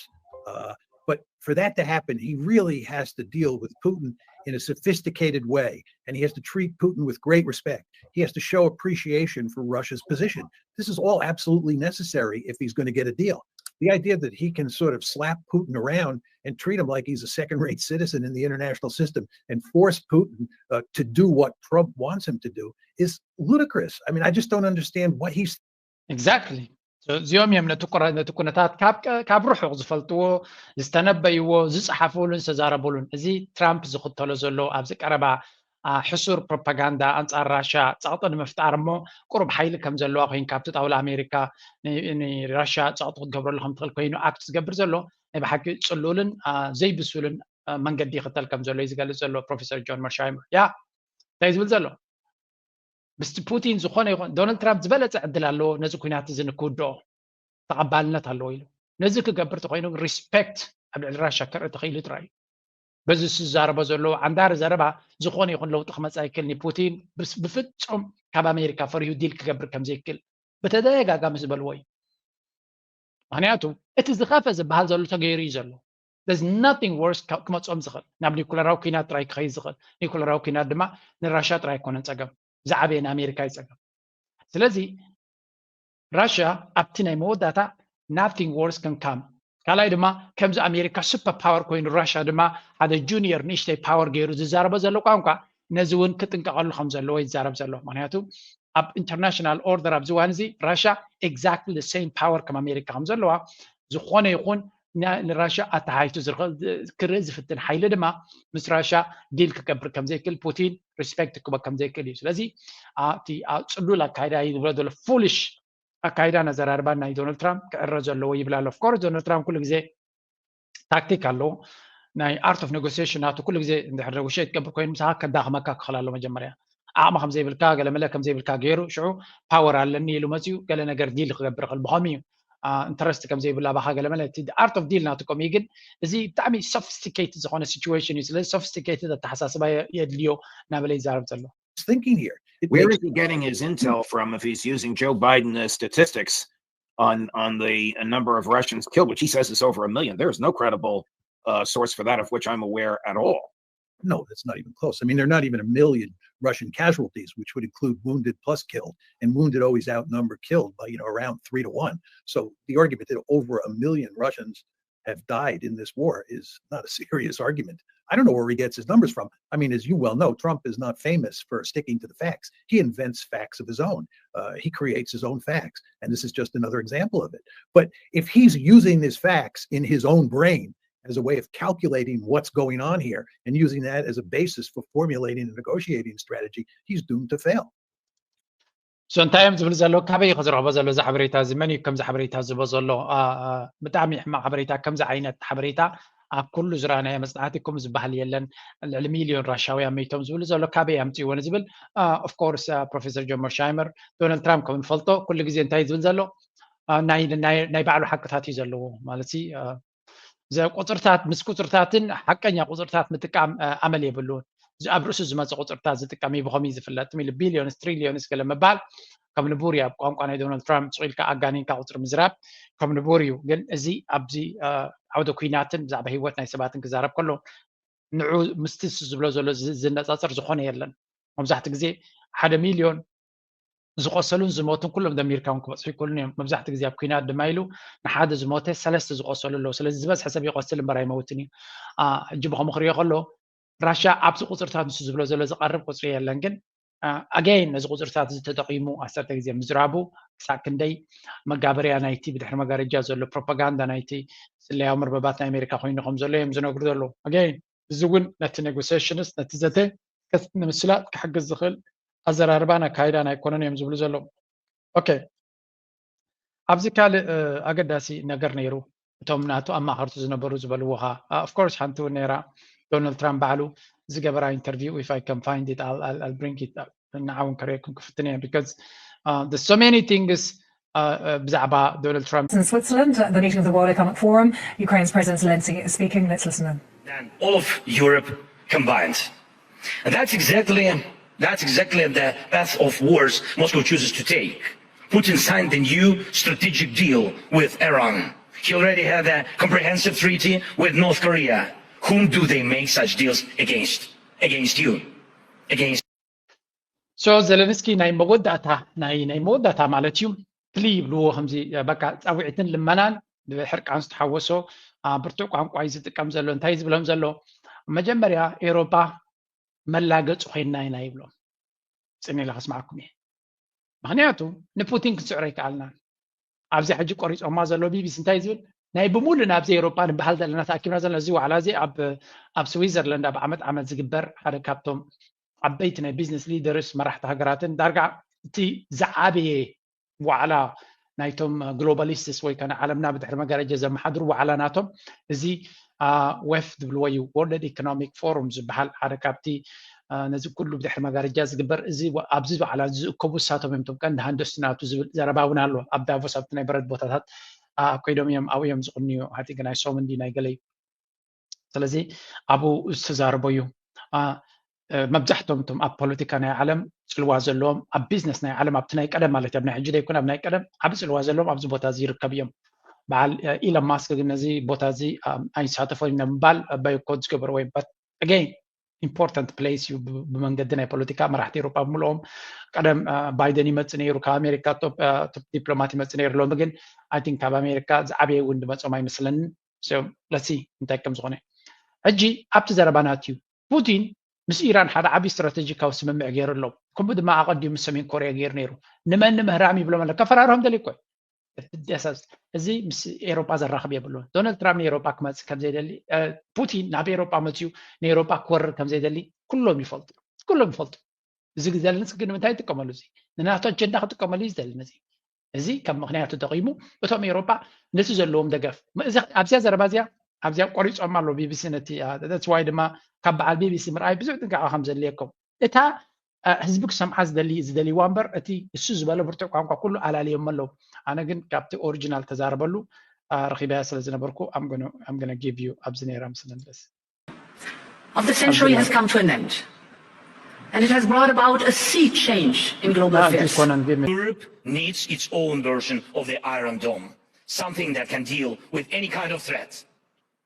Uh, but for that to happen, he really has to deal with Putin in a sophisticated way, and he has to treat Putin with great respect. He has to show appreciation for Russia's position. This is all absolutely necessary if he's going to get a deal. The idea that he can sort of slap Putin around and treat him like he's a second rate citizen in the international system and force Putin uh, to do what Trump wants him to do is ludicrous. I mean, I just don't understand what he's Exactly. እዚኦም እዮም ነቲ ኩነታት ካብ ርሑቕ ዝፈልጥዎ፣ ዝተነበይዎ፣ ዝፀሓፍሉን ዝተዛረብሉን። እዚ ትራምፕ ዝኽተሎ ዘሎ ኣብዚ ቀረባ ሕሱር ፕሮፓጋንዳ ኣንፃር ራሻ ፀቕጢ ንምፍጣር እሞ ቁሩብ ሓይሊ ከም ዘለዋ ኮይኑ ካብቲ ጣውላ ኣሜሪካ ንራሻ ፀቕጢ ክትገብረሉ ከም ትኽእል ኮይኑ ኣክት ዝገብር ዘሎ ናይ ብሓቂ ፅሉልን ዘይብሱልን መንገዲ ይኽተል ከም ዘሎ እዩ ዝገልፅ ዘሎ ፕሮፌሰር ጆን መርሻይመር። ያ እንታይ ዝብል ዘሎ ምስቲ ፑቲን ዝኾነ ይኹን ዶናልድ ትራምፕ ዝበለፀ ዕድል ኣለዎ ነዚ ኩናት እዚ ንክውድኦ ተቐባልነት ኣለዎ ኢሉ። ነዚ ክገብር ተኮይኑ ሪስፔክት ኣብ ልዕሊ ራሻ ክርኢ ተኽኢሉ ጥራይ እዩ። በዚ ዝዛረቦ ዘሎ ዓንዳሪ ዘረባ ዝኾነ ይኹን ለውጢ ክመፃ ይክእል። ንፑቲን ብፍፁም ካብ ኣሜሪካ ፈሪሁ ዲል ክገብር ከም ዘይክእል ብተደጋጋሚ ዝበልዎ እዩ። ምክንያቱ እቲ ዝኸፈ ዝበሃል ዘሎ ተገይሩ እዩ ዘሎ። There's nothing worse ክመፅኦም ዝኽእል ናብ ኒኩለራዊ ኩናት ጥራይ ክኸይድ ዝኽእል። ኒኩለራዊ ኩናት ድማ ንራሻ ጥራይ ኣይኮነን ፀገም፣ ዝዓበየ ንኣሜሪካ እዩ ፀገም። ስለዚ ራሽያ ኣብቲ ናይ መወዳእታ nothing worse can come። ካልኣይ ድማ ከምዚ ኣሜሪካ ሱፐር ፓወር ኮይኑ ራሽያ ድማ ሓደ ጁኒየር ንእሽተይ ፓወር ገይሩ ዝዛረቦ ዘሎ ቋንቋ ነዚ እውን ክጥንቀቐሉ ከም ዘለዎ ይዛረብ ዘሎ። ምክንያቱ ኣብ ኢንተርናሽናል ኦርደር ኣብዚ እዋን እዚ ራሽያ exactly the same power ከም ኣሜሪካ ከም ዘለዋ ዝኾነ ይኹን ንራሽያ ኣተሓይቱ ክርኢ ዝፍትን ሓይሊ ድማ ምስ ራሽያ ዲል ክገብር ከም ዘይክእል ፑቲን ሪስፔክት ክበ ከም ዘይክእል እዩ። ስለዚ እቲ ፅሉል ኣካይዳ እዩ ዝብሎ ዘሎ ፉሊሽ ኣካይዳን ኣዘራርባን ናይ ዶናልድ ትራምፕ ክዕረ ዘለዎ ይብል ኣሎ። ኦፍኮርስ ዶናልድ ትራምፕ ኩሉ ግዜ ታክቲክ ኣለዎ። ናይ ኣርት ኦፍ ኔጎሲሽን ናቱ ኩሉ ግዜ እንድሕር ኔጎሽት ትገብር ኮይኑ ምሳኻ ከዳኽመካ ክኽእል ኣሎ። መጀመርያ ዓቕሚ ከም ዘይብልካ ገለመለ ከም ዘይብልካ ገይሩ ሽዑ ፓወር ኣለኒ ኢሉ መፅኡ ገለ ነገር ዲል ክገብር ይኽእል። ብኸምኡ እዩ ኢንተረስት ከም ዘይብሉ ኣባኻ ገለመለ። እቲ ኣርት ኦፍ ዲል ናቱ ከምኡ እዩ። ግን እዚ ብጣዕሚ ሶፊስቲኬትድ ዝኾነ ሲቹዌሽን እዩ። ስለዚ ሶፊስቲኬትድ ኣተሓሳስባ የድልዮ እናበለ ይዛረብ ዘሎ። Thinking here. Where is he getting his intel from if he's using Joe Biden as statistics on on the number of Russians killed, which he says is over a million? There is no credible uh, source for that of which I'm aware at all. No, that's not even close. I mean, there are not even a million Russian casualties, which would include wounded plus killed, and wounded always outnumber killed by, you know, around three to one. So the argument that over a million Russians have died in this war is not a serious argument. I don't know where he gets his numbers from. I mean, as you well know, Trump is not famous for sticking to the facts. He invents facts of his own. Uh, he creates his own facts. And this is just another example of it. But if he's using these facts in his own brain as a way of calculating what's going on here and using that as a basis for formulating a negotiating strategy, he's doomed to fail. ሶ እንታይ እዮም ዝብል ዘለዉ? ካበይ እዩ ከዝረኽቦ ዘሎ እዚ ሓበሬታ እዚ? መን እዩ ከምዚ ሓበሬታ ዝቦ ዘሎ? ብጣዕሚ ሕማቕ ሓበሬታ። ከምዚ ዓይነት ሓበሬታ ኣብ ኩሉ ዝረኣናዮ መፅናዕቲ ከምኡ ዝበሃል የለን። ልዕሊ ሚልዮን ራሻውያን መይቶም ዝብሉ ዘሎ ካበይ ኣምፅእዎ ንዝብል ኦፍኮርስ ፕሮፌሰር ጆን መርሻይመር ዶናልድ ትራምፕ ከም ንፈልጦ ኩሉ ግዜ እንታይ ዝብል ዘሎ ናይ ባዕሉ ሓቅታት እዩ ዘለዎ ማለት ቁፅርታት ምስ ቁፅርታትን ሓቀኛ ቁፅርታት ምጥቃም ኣመል የብሉን። ኣብ ርእሱ ዝመፀ ቁፅርታት ዝጥቀም እዩ ብኸምኡ ዝፍለጥ ኢሉ ቢልዮንስ ትሪልዮንስ ገለ ምባል ከም ንቡር እዩ። ኣብ ቋንቋ ናይ ዶናልድ ትራምፕ ስቕ ኢልካ ኣጋኒንካ ቁፅሪ ምዝራብ ከም ንቡር እዩ። ግን እዚ ኣብዚ ዓውደ ኩናትን ብዛዕባ ህይወት ናይ ሰባትን ክዛረብ ከሎ ንዑ ምስቲ ዝብሎ ዘሎ ዝነፃፀር ዝኾነ የለን። መብዛሕትኡ ግዜ ሓደ ሚልዮን ዝቆሰሉን ዝሞቱን ኩሎም ደሚርካ እውን ክበፅሑ ይክእሉን እዮም። መብዛሕትኡ ግዜ ኣብ ኩናት ድማ ኢሉ ንሓደ ዝሞተ ሰለስተ ዝቆሰሉ ኣለዉ። ስለዚ ዝበዝሐ ሰብ ይቆስል እምበር ኣይመውትን እዩ። ሕጂ ብኸምኡ ክሪኦ ከሎ ራሽያ ኣብዚ ቁፅርታት ንሱ ዝብሎ ዘሎ ዝቐርብ ቁፅሪ የለን። ግን ኣገይን ነዚ ቁፅርታት እዚ ተጠቒሙ ዓሰርተ ግዜ ምዝራቡ ክሳብ ክንደይ መጋበርያ ናይቲ ብድሕሪ መጋረጃ ዘሎ ፕሮፓጋንዳ ናይቲ ስለያዊ መርበባት ናይ ኣሜሪካ ኮይኑ ከም ዘሎ እዮም ዝነግሩ ዘለዉ። ኣገይን እዚ እውን ነቲ ኔጎሲሽንስ ነቲ ዘተ ንምስላጥ ክሕግዝ ዝኽእል ኣዘራርባን ኣካይዳን ኣይኮነን እዮም ዝብሉ ዘለዉ። ኦኬ፣ ኣብዚ ካልእ ኣገዳሲ ነገር ነይሩ። እቶም ናቱ ኣማኸርቲ ዝነበሩ ዝበልዎ ኸዓ ኦፍኮርስ ሓንቲ እውን ነይራ። ዶናልድ ትራምፕ ባዕሉ ዝገበራ interview, if I can find it, I'll, I'll, I'll bring it up. ንዓውን ከርእየኩም ክፍትን እየ because uh, there's so many things uh, uh, ብዛዕባ ዶናልድ ትራምፕ In Switzerland, at the meeting of the World Economic Forum, Ukraine's President Zelensky is speaking. Let's listen in. Than all of Europe combined. And that's exactly that's exactly the path of wars Moscow chooses to take. Putin signed the new strategic deal with Iran. He already had a comprehensive treaty with North Korea. Whom do they make such deals against? Against you. Against so ዘለንስኪ ናይ መወዳእታ ናይ ናይ መወዳእታ ማለት እዩ plea ይብልዎ ከምዚ በቃ ፃውዒትን ልመናን ብሕርቃን ዝተሓወሶ ብርቱዕ ቋንቋ እዩ ዝጥቀም ዘሎ እንታይ ዝብሎም ዘሎ መጀመርያ ኤሮፓ መላገፂ ኮይንና ኢና ይብሎም ፅን ኢለ ከስማዕኩም እየ ምክንያቱ ንፑቲን ክንስዕሮ ይከኣልናን ኣብዚ ሕጂ ቆሪፆማ ዘሎ ቢቢሲ እንታይ ዝብል ናይ ብሙሉ ናብዚ ኤሮፓ ንበሃል ዘለና ተኣኪብና ዘለና እዚ ዋዕላ እዚ ኣብ ኣብ ስዊዘርላንድ ኣብ ዓመት ዓመት ዝግበር ሓደ ካብቶም ዓበይቲ ናይ ቢዝነስ ሊደርስ መራሕቲ ሃገራትን ዳርጋ እቲ ዝዓበየ ዋዕላ ናይቶም ግሎባሊስትስ ወይ ከነ ዓለምና ብድሕሪ መጋረጃ ዘመሓድሩ ዋዕላ ናቶም እዚ ወፍ ዝብልዎ እዩ ወርልድ ኢኮኖሚክ ፎሩም ዝበሃል ሓደ ካብቲ ነዚ ኩሉ ብድሕሪ መጋረጃ ዝግበር እዚ ኣብዚ ዋዕላ ዝእከቡ እሳቶም እዮም ቶም ቀንዲ ሃንደስቲ ናቱ ዝብል ዘረባ እውን ኣሎ ኣብ ዳቮስ ኣብቲ ናይ በረድ ቦታታት ኮይዶም እዮም ኣብኡ እዮም ዝቕንዩ ሓቲ ግናይ ሶም እንዲ ናይ ገለዩ ስለዚ ኣብኡ ዝተዛረቦ እዩ መብዛሕቶም እቶም ኣብ ፖለቲካ ናይ ዓለም ፅልዋ ዘለዎም ኣብ ቢዝነስ ናይ ዓለም ኣብቲ ናይ ቀደም ማለት ኣብ ናይ ሕጂ ዘይኮነ ኣብ ናይ ቀደም ዓብ ፅልዋ ዘለዎም ኣብዚ ቦታ እዚ ይርከብ እዮም በዓል ኢለን ማስክ ግን ነዚ ቦታ እዚ ኣይሳተፎ ንምባል ባይኮት ዝገበርዎ እዮም again important place እዩ ብመንገዲ ናይ ፖለቲካ መራሕቲ ኤሮጳ ብምልኦም ቀደም ባይደን ይመፅእ ነይሩ ካብ ኣሜሪካ ዲፕሎማት ይመፅእ ነይሩ ሎሚ ግን I think ካብ ኣሜሪካ ዝዓበየ እውን ዝመፆም ኣይመስለንን ለሲ እንታይ ከም ዝኾነ ሕጂ ኣብቲ ዘረባ ናት እዩ ፑቲን ምስ ኢራን ሓደ ዓብዪ ስትራቴጂካዊ ስምምዕ ገይሩ ኣሎ ከምኡ ድማ ኣቐዲሙ ምስ ሰሜን ኮርያ ገይሩ ነይሩ ንመን ንምህራም ይብሎም ኣሎ ከፈራርሆም ደሊ እኮ ደሳስ እዚ ምስ ኤሮጳ ዘራኽብ የብሉን ዶናልድ ትራምፕ ንኤሮጳ ክመፅእ ከምዘይደሊ ፑቲን ናብ ኤሮጳ መፅዩ ንኤሮጳ ክወርር ከምዘይደሊ ኩሎም ይፈልጡ ኩሎም ይፈልጡ እዚ ዘለንስኪ ግን ንምንታይ ይጥቀመሉ እዚ ንናቱ ኣጀንዳ ክጥቀመሉ እዩ ዝደሊ ነዚ እዚ ከም ምክንያት ተጠቂሙ እቶም ኤሮጳ ነቲ ዘለዎም ደገፍ ኣብዚኣ ዘረባ እዚኣ ኣብዚኣ ቆሪፆም ኣሎ ቢቢሲ ነቲ ዋይ ድማ ካብ በዓል ቢቢሲ ምርኣይ ብዙሕ ጥንቃቐ ከም ዘድልየኩም እታ ህዝቢ ክሰምዓ ዝደሊ ዝደልይዋ እምበር እቲ እሱ ዝበለ ብርቱዕ ቋንቋ ኩሉ ኣላልዮም ኣለዉ ኣነ ግን ካብቲ ኦሪጂናል ተዛረበሉ ረኺበያ ስለ ዝነበርኩ I'm gonna give you ኣብዚ ነይራ ምስ ንመለስ of the century has come to an end. And it has brought about a sea change in global affairs. Europe needs its own version of the Iron Dome, something that can deal with any kind of threat.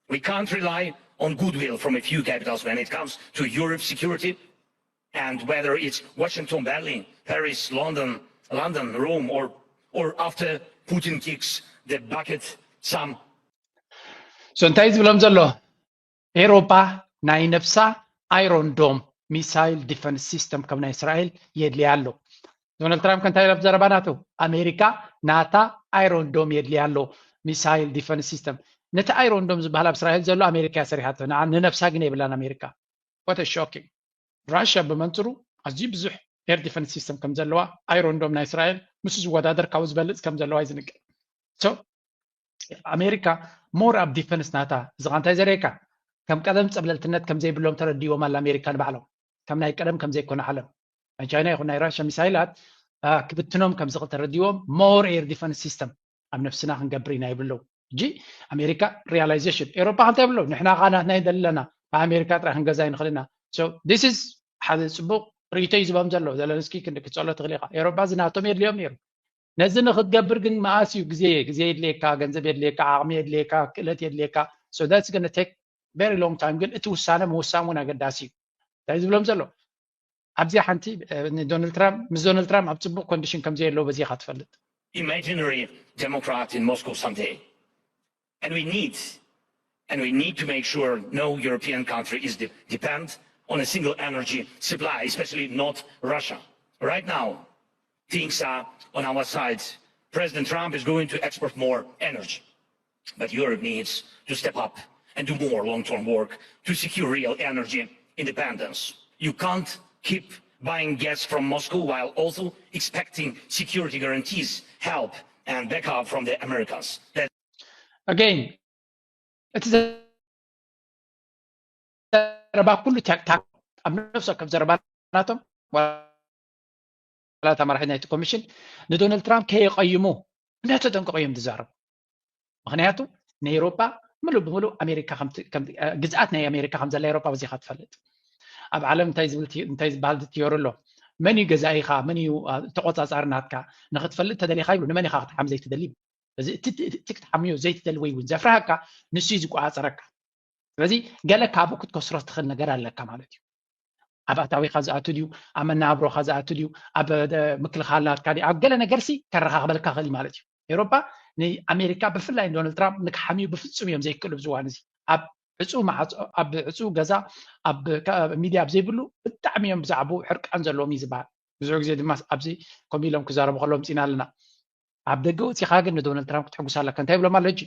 We can't rely on goodwill from a few capitals when it comes to Europe's security, and whether it's Washington, Berlin, Paris, London, London, Rome, or, or after Putin kicks the bucket some so እንታይ ዝብሎም ዘሎ ኤሮፓ ናይ ነፍሳ ኣይሮን ዶም ሚሳይል ዲፈንስ ሲስተም ከም ናይ እስራኤል የድልያ ኣሎ ዶናልድ ትራምፕ ከንታይ ኢሎም ዘረባ ናቱ ኣሜሪካ ናታ ኣይሮን ዶም የድልያ ኣሎ ሚሳይል ዲፈንስ ሲስተም ነቲ ኣይሮን ዶም ዝበሃል ኣብ እስራኤል ዘሎ ኣሜሪካ እያ ሰሪሓቶ ንነፍሳ ግን የብላን ኣሜሪካ what shocking ራሽያ ብመንፅሩ ኣዝዩ ብዙሕ ኤር ዲፈንስ ሲስተም ከም ዘለዋ ኣይሮን ዶም ናይ እስራኤል ምስ ዝወዳደር ካብኡ ዝበልፅ ከም ዘለዋ ይዝንቅል ኣሜሪካ more ኣብ ዲፈንስ ናታ እዚ እንታይ ዘርእየካ ከም ቀደም ፀብለልትነት ከም ዘይብሎም ተረዲዎም ኣላ ኣሜሪካ ንባዕሎም ከም ናይ ቀደም ከም ዘይኮነ ዓለም ናይ ቻይና ይኹን ናይ ራሽያ ሚሳይላት ክብትኖም ከም ዝኽእል ተረዲዎም more air defense system ኣብ ነፍስና ክንገብር ኢና ይብሉ ሕጂ ኣሜሪካ realization ኤሮፓ እንታይ ብሎ ንሕና ካ ናትና ይደለና ብኣሜሪካ ጥራይ ክንገዛ ይንኽእል ኢና so this is ሓደ ፅቡቅ ርእቶ እዩ ዝቦም ዘሎ ዘለንስኪ ክንዲ ክትፀሎ ትኽእል ኢኻ ኤሮፓ እዚ ናቶም የድልዮም ነይሩ ነዚ ንክትገብር ግን መኣስ እዩ ግዜ ግዜ የድልየካ ገንዘብ የድልየካ ዓቕሚ የድልየካ ክእለት የድልየካ so that's gonna take very long time ግን እቲ ውሳነ ምውሳን እውን ኣገዳሲ እዩ እንታይ ዝብሎም ዘሎ ኣብዚኣ ሓንቲ ዶናልድ ትራምፕ ምስ ዶናልድ ትራምፕ ኣብ ፅቡቅ ኮንዲሽን ከም ዘየለዎ በዚኻ ትፈልጥ imaginary democrat in Moscow someday. And we need and we need to make sure no European country is de- depend on a single energy supply, especially not Russia. Right now, things are on our side. President Trump is going to export more energy. But Europe needs to step up and do more long-term work to secure real energy independence. You can't keep buying gas from Moscow while also expecting security guarantees, help, and backup from the Americans. That again እቲ ዘረባ ኩሉ ታክቲክ ነፍሲ ወከፍ ዘረባናቶም ዋላ እታ መራሒት ናይቲ ኮሚሽን ንዶናልድ ትራምፕ ከየቐይሙ እናተጠንቀቑ እዮም ዝዛረቡ። ምክንያቱ ንኤሮጳ ምሉእ ብምሉእ ኣሜሪካ ግዝኣት ናይ ኣሜሪካ ከም ዘላ ኤሮጳ በዚኻ ትፈልጥ። ኣብ ዓለም እንታይ ዝበሃል ቲዮሪ ኣሎ? መን እዩ ገዛኢኻ? መን እዩ ተቆፃፃሪ ናትካ ንክትፈልጥ ተደሊኻ ይብሉ። ንመን ኢኻ ክትሓም ዘይትደሊ? እዚ እቲ ክትሓምዮ ዘይትደሊ ወይ እውን ዘፍርሃካ ንሱ እዩ ዝቆፃፀረካ። ስለዚ ገለ ካብኡ ክትከስሮ ትኽእል ነገር ኣለካ ማለት እዩ። ኣብ ኣታዊኻ ዝኣቱ ድዩ? ኣብ መናብሮኻ ዝኣቱ ድዩ? ኣብ ምክልኻል ናትካ ድዩ? ኣብ ገለ ነገርሲ ከረኻኽበልካ ክእል ማለት እዩ። ኤሮፓ ንኣሜሪካ ብፍላይ ንዶናልድ ትራምፕ ንክሓምዩ ብፍጹም እዮም ዘይክእሉ ኣብዚ እዋን እዚ። ኣብ ዕፁ ማዕፆ ኣብ ዕፁ ገዛ ኣብ ሚድያ ኣብ ዘይብሉ ብጣዕሚ እዮም ብዛዕባኡ ሕርቃን ዘለዎም እዩ ዝበሃል። ብዙሕ ግዜ ድማ ኣብዚ ከምኡ ኢሎም ክዛረቡ ከለዎም ፂና ኣለና። ኣብ ደገ ወፂኻ ግን ንዶናልድ ትራምፕ ክትሕጉስ ኣለካ። እንታይ ይብሎም ኣሎ ሕጂ?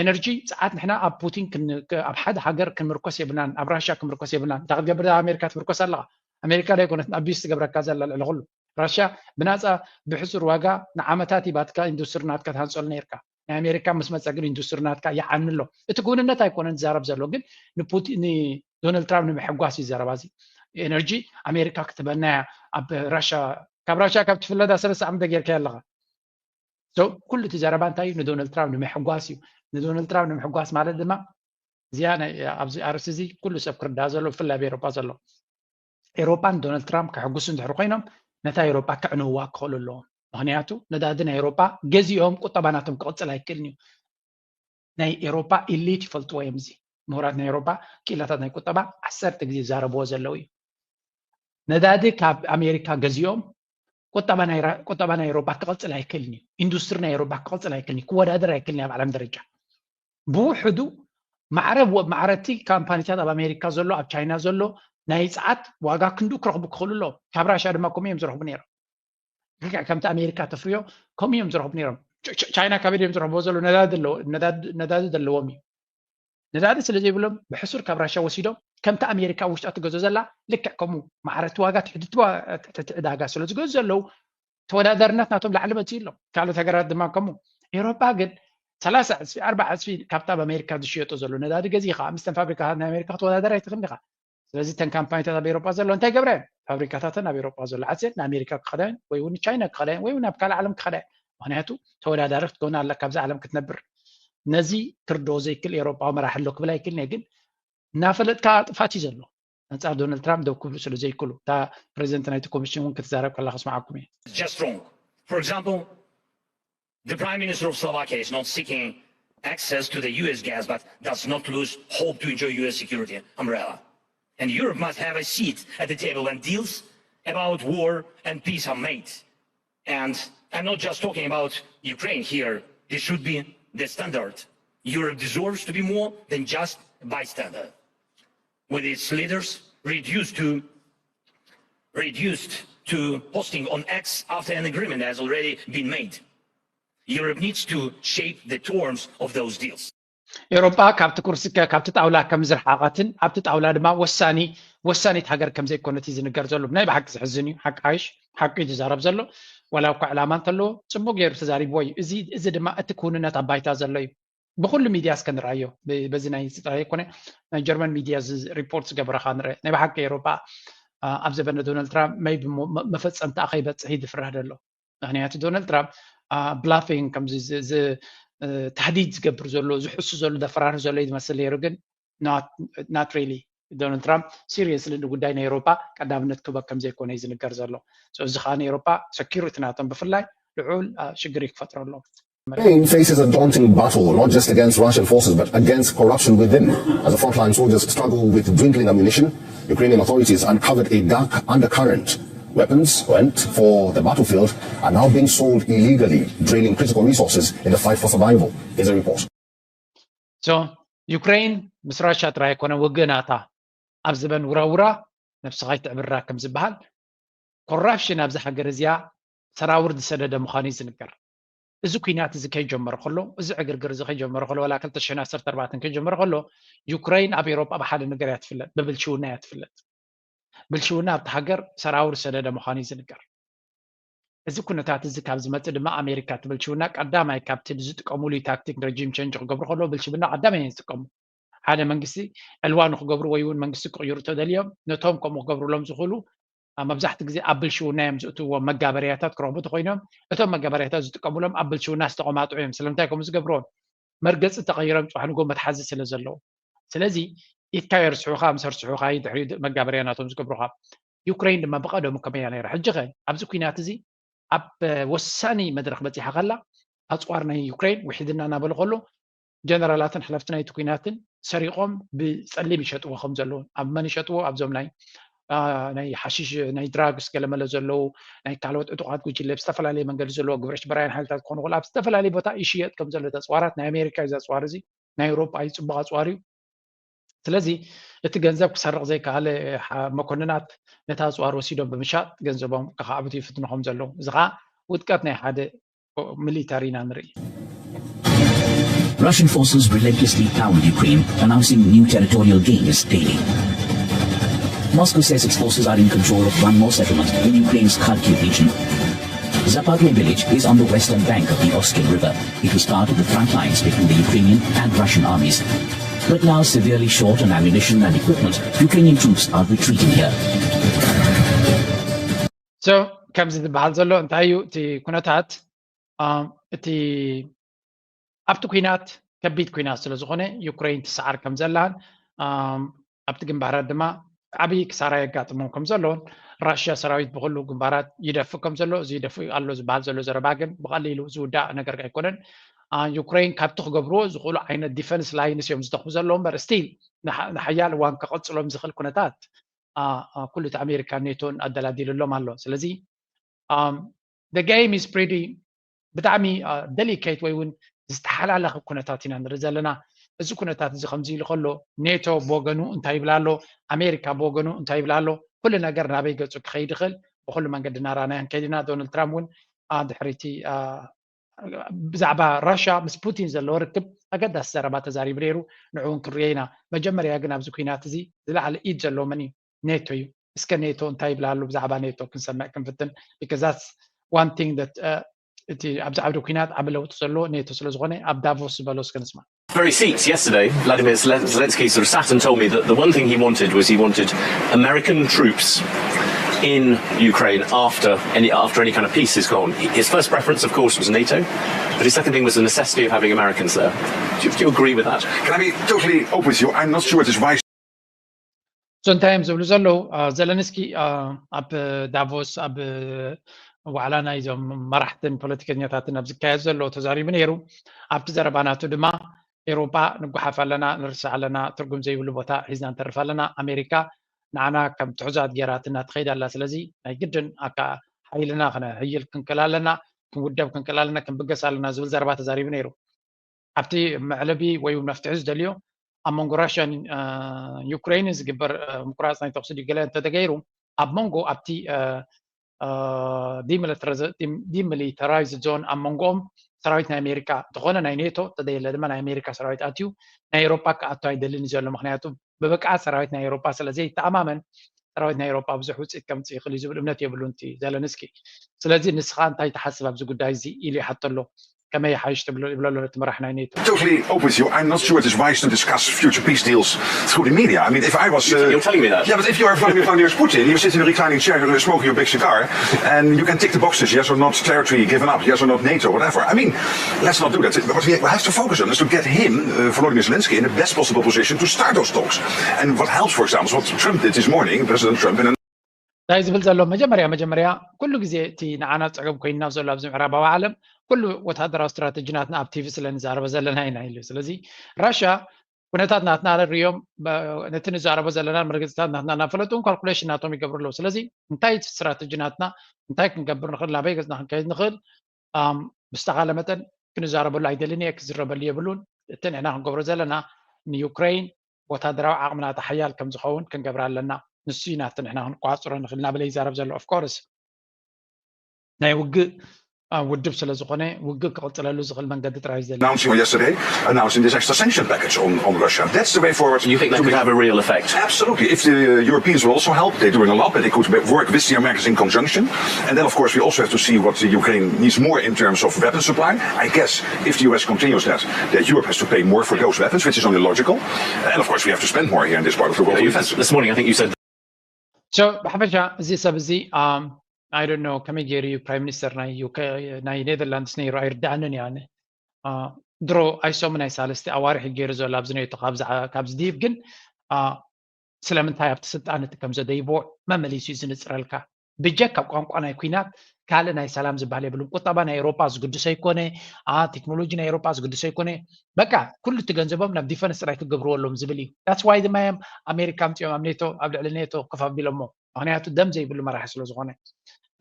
ኤነርጂ ፀዓት ንሕና ኣብ ፑቲን ኣብ ሓደ ሃገር ክንምርኮስ የብልናን፣ ኣብ ራሽያ ክንምርኮስ የብልናን። እንታይ ክትገብር ኣሜሪካ ትምርኮስ ኣለኻ? ኣሜሪካ ዶ ኣይኮነት ኣቢዩስ ትገብረካ ዘላ ልዕሊ ኩሉ? ራሽያ ብናፃ ብሕሱር ዋጋ ንዓመታት ይባትካ ኢንዱስትሪ ናትካ ትሃንፀሉ ነይርካ። ናይ ኣሜሪካ ምስ መፀ ግን ኢንዱስትሪ ናትካ ይዓኒ ኣሎ። እቲ ክውንነት ኣይኮነን ዝዛረብ ዘሎ ግን ንዶናልድ ትራምፕ ንምሕጓስ እዩ ዘረባ እዚ። ኤነርጂ ኣሜሪካ ክትበናያ ኣብ ራሽያ ካብ ራሽያ ካብ ትፍለዳ ሰለስተ ዓመት ጌርካ ኣለኻ። ኩሉ እቲ ዘረባ እንታይ እዩ? ንዶናልድ ትራምፕ ንምሕጓስ እዩ። ንዶናልድ ትራምፕ ንምሕጓስ ማለት ድማ እዚኣ ኣብዚ ኣርእስቲ እዚ ኩሉ ሰብ ክርዳእ ዘሎ ብፍላይ ኣብ ኤሮጳ ዘሎ ኤሮጳን ዶናልድ ትራምፕ ከሕጉሱ እንድሕር ኮይኖም ነታ ኤሮጳ ከዕንውዋ ክኽእሉ ኣለዎም። ምክንያቱ ነዳዲ ናይ ኤሮጳ ገዚኦም ቁጠባ ናቶም ክቕፅል ኣይክእልን እዩ። ናይ ኤሮጳ ኢሊት ይፈልጥዎ እዮም። እዚ ምሁራት ናይ ኤሮጳ ክኢላታት ናይ ቁጠባ ዓሰርተ ግዜ ይዛረብዎ ዘለዉ እዩ። ነዳዲ ካብ ኣሜሪካ ገዚኦም ቁጠባ ናይ ኤሮጳ ክቕፅል ኣይክእልን እዩ። ኢንዱስትሪ ናይ ኤሮጳ ክቕፅል ኣይክእልን እዩ። ክወዳደር ኣይክእልን እዩ ኣብ ዓለም ደረጃ። ብውሕዱ ማዕረ ማዕረቲ ካምፓኒታት ኣብ ኣሜሪካ ዘሎ ኣብ ቻይና ዘሎ ናይ ፀዓት ዋጋ ክንዱ ክረኽቡ ክኽእሉ ኣለዎም። ካብ ራሽያ ድማ ከምኡ እዮም ዝረኽቡ ነይሮም። ልክዕ ከምቲ ኣሜሪካ ተፍርዮ ከምኡ እዮም ዝረኽቡ ነይሮም። ቻይና ካበይ እዮም ዝረኽብዎ ዘሎ? ነዳዲ ዘለዎም እዩ። ነዳዲ ስለ ዘይብሎም ብሕሱር ካብ ራሽያ ወሲዶም ከምቲ ኣሜሪካ ውሽጣ ትገዞ ዘላ ልክዕ ከምኡ ማዕረቲ ዋጋ ትሕቲ ዕዳጋ ስለ ዝገዙ ዘለዉ ተወዳዳርነት ናቶም ላዕሊ መፅኡ ኣሎ። ካልኦት ሃገራት ድማ ከምኡ። ኤሮፓ ግን ሰላሳ ዕፅፊ ኣርባዓ ዕፅፊ ካብቲ ኣብ ኣሜሪካ ዝሽየጦ ዘሎ ነዳዲ ገዚእኻ ምስተን ፋብሪካታት ናይ ኣሜሪካ ክትወዳደር ኣይትኽእል ኢኻ። ስለዚ እተን ካምፓኒታት ኣብ ኤሮጳ ዘሎ እንታይ ገብራ እየን? ፋብሪካታተን ኣብ ኤሮጳ ዘሎ ዓፅየን ንኣሜሪካ ክኸዳ እየን ወይ እውን ንቻይና ክኸዳ እየን ወይ እውን ናብ ካልእ ዓለም ክኸዳ እየን። ምክንያቱ ተወዳዳሪ ክትከውን ኣለካ ኣብዚ ዓለም ክትነብር። ነዚ ክርድኦ ዘይክእል ኤሮጳዊ መራሒ ኣሎ ክብል ኣይክእልን እየ፣ ግን እናፈለጥካ ጥፋት እዩ ዘሎ። ኣንፃር ዶናልድ ትራምፕ ደው ክብሉ ስለ ዘይክእሉ እታ ፕሬዚደንት ናይቲ ኮሚሽን እውን ክትዛረብ ከላ ክስማዓኩም እየ። Just wrong. For example, the Prime Minister of Slovakia is not seeking access to the U S gas but does not lose hope to enjoy U S security umbrella. And Europe must have a seat at the table when deals about war and peace are made. And I'm not just talking about Ukraine here. This should be the standard. Europe deserves to be more than just a bystander, with its leaders reduced to reduced to posting on X after an agreement has already been made. Europe needs to shape the terms of those deals. ኤውሮጳ ካብቲ ኩርሲ ካብቲ ጣውላ ከም ዝረሓቐትን ኣብቲ ጣውላ ድማ ወሳኒ ወሳኒት ሃገር ከም ዘይኮነት እዩ ዝንገር ዘሎ። ናይ ብሓቂ ዝሕዝን እዩ። ሓቂ ሓይሽ ሓቂ እዩ ዝዛረብ ዘሎ። ዋላ እኳ ዕላማ እንተለዎ ፅቡቅ ገይሩ ተዛሪብዎ እዩ። እዚ እዚ ድማ እቲ ክውንነት ኣብ ባይታ ዘሎ እዩ። ብኩሉ ሚድያ እስከ ንርኣዮ። በዚ ናይ ጥራይ ኣይኮነ ናይ ጀርመን ሚድያ ሪፖርት ዝገበረካ ንርአ። ናይ ብሓቂ ኤውሮጳ ኣብ ዘበነ ዶናልድ ትራምፕ መይ መፈፀምታ ከይበፅሕ እዩ ዝፍራህ ዘሎ። ምክንያቱ ዶናልድ ትራምፕ ብላፊንግ ከምዚ ታህዲድ ዝገብር ዘሎ ዝሕሱ ዘሎ ዘፈራርህ ዘሎ እዩ ዝመስል ነይሩ፣ ግን ናት ሪሊ ዶናልድ ትራምፕ ሲሪየስሊ ንጉዳይ ናይ ኤውሮጳ ቀዳምነት ክህቦ ከም ዘይኮነ እዩ ዝንገር ዘሎ። እዚ ከዓ ንኤውሮጳ ሰኪሪቲ ናቶም ብፍላይ ልዑል ሽግር እዩ ክፈጥረሎም። Ukraine faces a daunting battle, not just against Russian forces, but against corruption within. As the frontline soldiers struggle with dwindling ammunition, Ukrainian authorities uncovered a dark undercurrent. Weapons went for the battlefield are now being sold illegally, draining critical resources in the fight for survival. Here's a report. So, ዩክሬን ምስ ራሻ ጥራይ ኣይኮነ ውግእ ናታ ኣብ ዝበን ውራውራ ነብስኻ ይትዕብራ ከም ዝበሃል ኮራፕሽን ኣብዚ ሃገር እዚኣ ሰራውር ዝሰደደ ምዃኑ እዩ ዝንገር። እዚ ኩናት እዚ ከይጀመረ ከሎ፣ እዚ ዕግርግር እዚ ከይጀመረ ከሎ፣ ዋላ ክልተ ሽሕን ዓሰርተ ኣርባዕተን ከይጀመረ ከሎ፣ ዩክረይን ኣብ ኤውሮጳ ብሓደ ነገር እያ ትፍለጥ፣ ብብልሽውና እያ ትፍለጥ። ብልሽውና ኣብቲ ሃገር ሰራውር ዝሰደደ ምዃኑ እዩ ዝንገር። እዚ ኩነታት እዚ ካብ ዝመፅእ ድማ ኣሜሪካ እቲ ብልሽውና ቀዳማይ ካብቲ ዝጥቀሙሉ ታክቲክ ረጂም ቸንጅ ክገብሩ ከለዉ ብልሽውና ቀዳማይ እዮም ዝጥቀሙ። ሓደ መንግስቲ ዕልዋ ንክገብሩ ወይ እውን መንግስቲ ክቕይሩ ተደልዮም ነቶም ከምኡ ክገብሩሎም ዝኽእሉ መብዛሕቲ ግዜ ኣብ ብልሽውና እዮም ዝእትውዎም መጋበርያታት ክረኽቡ ተኮይኖም እቶም መጋበርያታት ዝጥቀሙሎም ኣብ ብልሽውና ዝተቐማጥዑ እዮም። ስለምንታይ ከምኡ ዝገብርዎም? መርገፂ ተቐይሮም ፅባሕ ንጎ መትሓዚ ስለ ዘለዎ። ስለዚ ኢድካ የርስሑኻ ምስ ኣርስሑኻ እዩ ድሕሪ መጋበርያ ናቶም ዝገብሩኻ። ዩክሬን ድማ ብቐደሙ ከመያ ነይራ። ሕጂ ኸ ኣብዚ ኩናት እዚ ኣብ ወሳኒ መድረኽ በፂሓ ከላ ኣፅዋር ናይ ዩክሬን ውሒድና እናበለ ከሎ ጀነራላትን ሓለፍቲ ናይቲ ኩናትን ሰሪቖም ብፀሊም ይሸጥዎ ከም ዘለዉ ኣብ መን ይሸጥዎ ኣብዞም ናይ ናይ ሓሽሽ ናይ ድራግስ ገለመለ ዘለዉ ናይ ካልኦት ዕጡቃት ጉጅለ ብዝተፈላለየ መንገዲ ዘለዎ ግብረ ሽበራውያን ሓይልታት ክኾኑ ይኽእሉ ኣብ ዝተፈላለየ ቦታ ይሽየጥ ከም ዘሎ ተፅዋራት ናይ ኣሜሪካ እዩ ዘፅዋር እዚ ናይ ኤውሮጳ እዩ ፅቡቅ ኣፅዋር እዩ ስለዚ እቲ ገንዘብ ክሰርቕ ዘይከኣለ መኮንናት ነታ ኣፅዋር ወሲዶም ብምሻጥ ገንዘቦም ከኻዕብቱ ይፍትኑ ከም ዘለዉ እዚ ከዓ ውድቀት ናይ ሓደ ሚሊታሪ ኢና ንርኢ Russian forces relentlessly pound Ukraine, announcing new territorial gains daily. Moscow says its forces are in control of one more settlement in Ukraine's Kharkiv region. Zapatne village is on the western bank of the Oskil River. It was part of the front lines between the Ukrainian and Russian armies. But now severely short on ammunition and equipment, Ukrainian troops are retreating here. So ከምዚ ዝበሃል ዘሎ እንታይ እዩ እቲ ኩነታት እቲ ኣብቲ ኩናት ከቢድ ኩናት ስለ ዝኾነ ዩክሬን ትሰዓር ከም ዘላን ኣብቲ ግንባራት ድማ ዓብዪ ክሳራ የጋጥሞም ከም ዘሎን ራሽያ ሰራዊት ብኩሉ ግንባራት ይደፍእ ከም ዘሎ እዚ ይደፍእ ኣሎ ዝበሃል ዘሎ ዘረባ ግን ብቐሊሉ ዝውዳእ ነገር ኣይኮነን። ዩክሬን ካብቲ ክገብርዎ ዝኽእሉ ዓይነት ዲፈንስ ላይንስ እዮም ዝተኽፉ ዘለዉ እምበር ስቲል ንሓያል እዋን ከቐፅሎም ዝኽእል ኩነታት ኩሉ እቲ ኣሜሪካ ኔቶን ኣደላዲሉሎም ኣሎ ስለዚ the game is pretty ብጣዕሚ ደሊኬት ወይ እውን ዝተሓላለኸ ኩነታት ኢና ንርኢ ዘለና እዚ ኩነታት እዚ ከምዚ ኢሉ ከሎ ኔቶ ብወገኑ እንታይ ይብል ኣሎ ኣሜሪካ ብወገኑ እንታይ ይብል ኣሎ ኩሉ ነገር ናበይ ገፁ ክኸይድ ይኽእል ብኩሉ መንገዲ እናረኣናዮ ንከይድ ኢና ዶናልድ ትራምፕ እውን ድሕሪቲ ብዛዕባ ራሽያ ምስ ፑቲን ዘለዎ ርክብ ኣገዳሲ ዘረባ ተዛሪቡ ነይሩ ንዑ እውን ክንሪኦ ኢና መጀመርያ ግን ኣብዚ ኩናት እዚ ዝለዓለ ኢድ ዘለዎ መን እዩ ኔቶ እዩ እስከ ኔቶ እንታይ ይብላሉ ብዛዕባ ኔቶ ክንሰምዕ ክንፍትን because that's one thing that እቲ ኣብዚ ዓውዲ ኩናት ዓቢ ለውጢ ዘለዎ ኔቶ ስለ ዝኾነ ኣብ ዳቮስ ዝበሎ እስከ ንስማ Very seats yesterday, Vladimir Zelensky sort of sat and told me that the one thing he wanted was he wanted American troops in Ukraine after any after any kind of peace is gone. His first preference, of course, was NATO, but his second thing was the necessity of having Americans there. Do you, do you agree with that? Can I be totally open with you? I'm not sure it is wise so እንታይ እዮም ዝብሉ ዘለዉ ዘለንስኪ ኣብ ዳቮስ ኣብ ዋዕላ ናይዞም መራሕትን ፖለቲከኛታትን ኣብ ዝካየድ ዘሎ ተዛሪቡ ነይሩ ኣብቲ ዘረባ ናቱ ድማ ኤውሮጳ ንጓሓፍ ኣለና ንርስዕ ኣለና ትርጉም ዘይብሉ ቦታ ሒዝና ንተርፍ ኣለና ኣሜሪካ ንዓና ከም ትሑዛት ገይራትና ትኸይድ ኣላ ስለዚ ናይ ግድን ኣካ ሓይልና ክነህይል ክንክእል ኣለና ክንውደብ ክንክእል ኣለና ክንብገስ ኣለና ዝብል ዘረባ ተዛሪቡ ነይሩ ኣብቲ መዕለቢ ወይ መፍትሒ ዝደልዮ ኣብ መንጎ ራሽያን ዩክሬንን ዝግበር ምቁራፅ ናይ ተኩሲ ድዩ ገለ እንተተገይሩ ኣብ መንጎ ኣብቲ ዲሚሊተራይዝ ዞን ኣብ መንጎኦም ሰራዊት ናይ ኣሜሪካ እንተኾነ ናይ ኔቶ እንተዘየለ ድማ ናይ ኣሜሪካ ሰራዊት ኣትዩ ናይ ኤሮፓ ክኣቱ ኣይደልን እዩ ዘሎ ምክንያቱ ብብቅዓት ሰራዊት ናይ ኤሮፓ ስለ ዘይተኣማመን ሰራዊት ናይ ኤሮፓ ብዙሕ ውፅኢት ከምፅእ ይኽእል እዩ ዝብል እምነት የብሉን እቲ ዘለንስኪ ስለዚ ንስኻ እንታይ ትሓስብ ኣብዚ ጉዳይ እዚ ኢሉ ይሓቶ ኣሎ ከመይ ይሓይሽ ትብሎ ይብሎ ኣሎ እቲ መራሕ ናይ ኔቶ Totally open with you. I'm not sure it is wise to discuss future peace deals through the media. I mean, if I was. Uh, You're telling me that. Yeah, but if you are Vladimir Vladimir Putin, you sit in a reclining chair, uh, smoking your big cigar, and you can tick the boxes, yes or not, territory given up, yes or not, NATO, whatever. I mean, let's not do that. What we have to focus on is to get him, uh, Volodymyr Zelensky, in the best possible position to start those talks. And what helps, for example, is what Trump did this morning, President Trump, in an እንታይ ዝብል ዘሎ መጀመርያ መጀመርያ ኩሉ ግዜ እቲ ንዓና ፀገም ኮይንና ዘሎ ኣብዚ ምዕራባዊ ዓለም ኩሉ ወታደራዊ ስትራተጂ ናትና ኣብ ቲቪ ስለ ንዛረበ ዘለና ኢና ኢሉ ስለዚ ራሽያ ኩነታት ናትና ርዮም ነቲ ንዛረቦ ዘለና መርገፅታት ናትና እናፈለጡ ካልኩሌሽን ናቶም ይገብሩ ኣለዉ ስለዚ እንታይ እቲ ስትራተጂ ናትና እንታይ ክንገብር ንኽእል ናበይ ገፅና ክንከይድ ንኽእል ብዝተኻለ መጠን ክንዛረበሉ ኣይደልን እየ ክዝረበሉ የብሉን እቲ ንሕና ክንገብሮ ዘለና ንዩክሬን ወታደራዊ ዓቕምና ተሓያል ከም ዝኸውን ክንገብር ኣለና ንሱ ኢና እቲ ንሕና ክንቋፅሮ ንኽእል ናበለ ይዛረብ ዘሎ ኦፍኮርስ ናይ ውግእ ውድብ ስለ ዝኾነ ውግእ ክቕፅለሉ ዝኽእል መንገዲ ጥራይ ዘሎ። Announcing yesterday, announcing this extra sanction package on, on Russia. That's the way forward. You think that to could be- have a real effect? Absolutely. If the Europeans will also help, they're doing a lot, but they could be- work with the Americans in conjunction. And then, of course, we also have to see what the Ukraine needs more in terms of weapon supply. I guess if the U S continues that, that Europe has to pay more for those weapons, which is only logical. And of course, we have to spend more here in this part of the world for defense. This morning, I think you said So ብሓፈሻ እዚ ሰብ እዚ I don't know ከመይ ገይሩ እዩ ፕራይም ሚኒስተር ናይ ዩከ ናይ ኔዘርላንድስ ነይሩ ኣይርዳእንን እዩ። ኣነ ድሮ ኣይሶም ናይ ሳለስቲ ኣዋርሒ ገይሩ ዘሎ ኣብዚ ኔቶ ካብዚ ድሂብ ግን ስለምንታይ ኣብቲ ስልጣን እቲ ከም ዘደይቦ መመሊሱ እዩ ዝንፅረልካ። ብጀካ ቋንቋ ናይ ኩናት ካልእ ናይ ሰላም ዝበሃል የብሉን። ቁጠባ ናይ ኤውሮጳ ዝግድሶ ኣይኮነ፣ ቴክኖሎጂ ናይ ኤውሮጳ ዝግድሶ ኣይኮነ። በቃ ኩሉ እቲ ገንዘቦም ናብ ዲፈንስ ጥራይ ክገብርዎ ኣለዎም ዝብል እዩ። That's why ድማ እዮም ኣሜሪካ ኣምፂኦም ኣብ ኔቶ ኣብ ልዕሊ ኔቶ ኮፍ ኣቢሎሞ። ምክንያቱ ደም ዘይብሉ መራሒ ስለ ዝኾነ።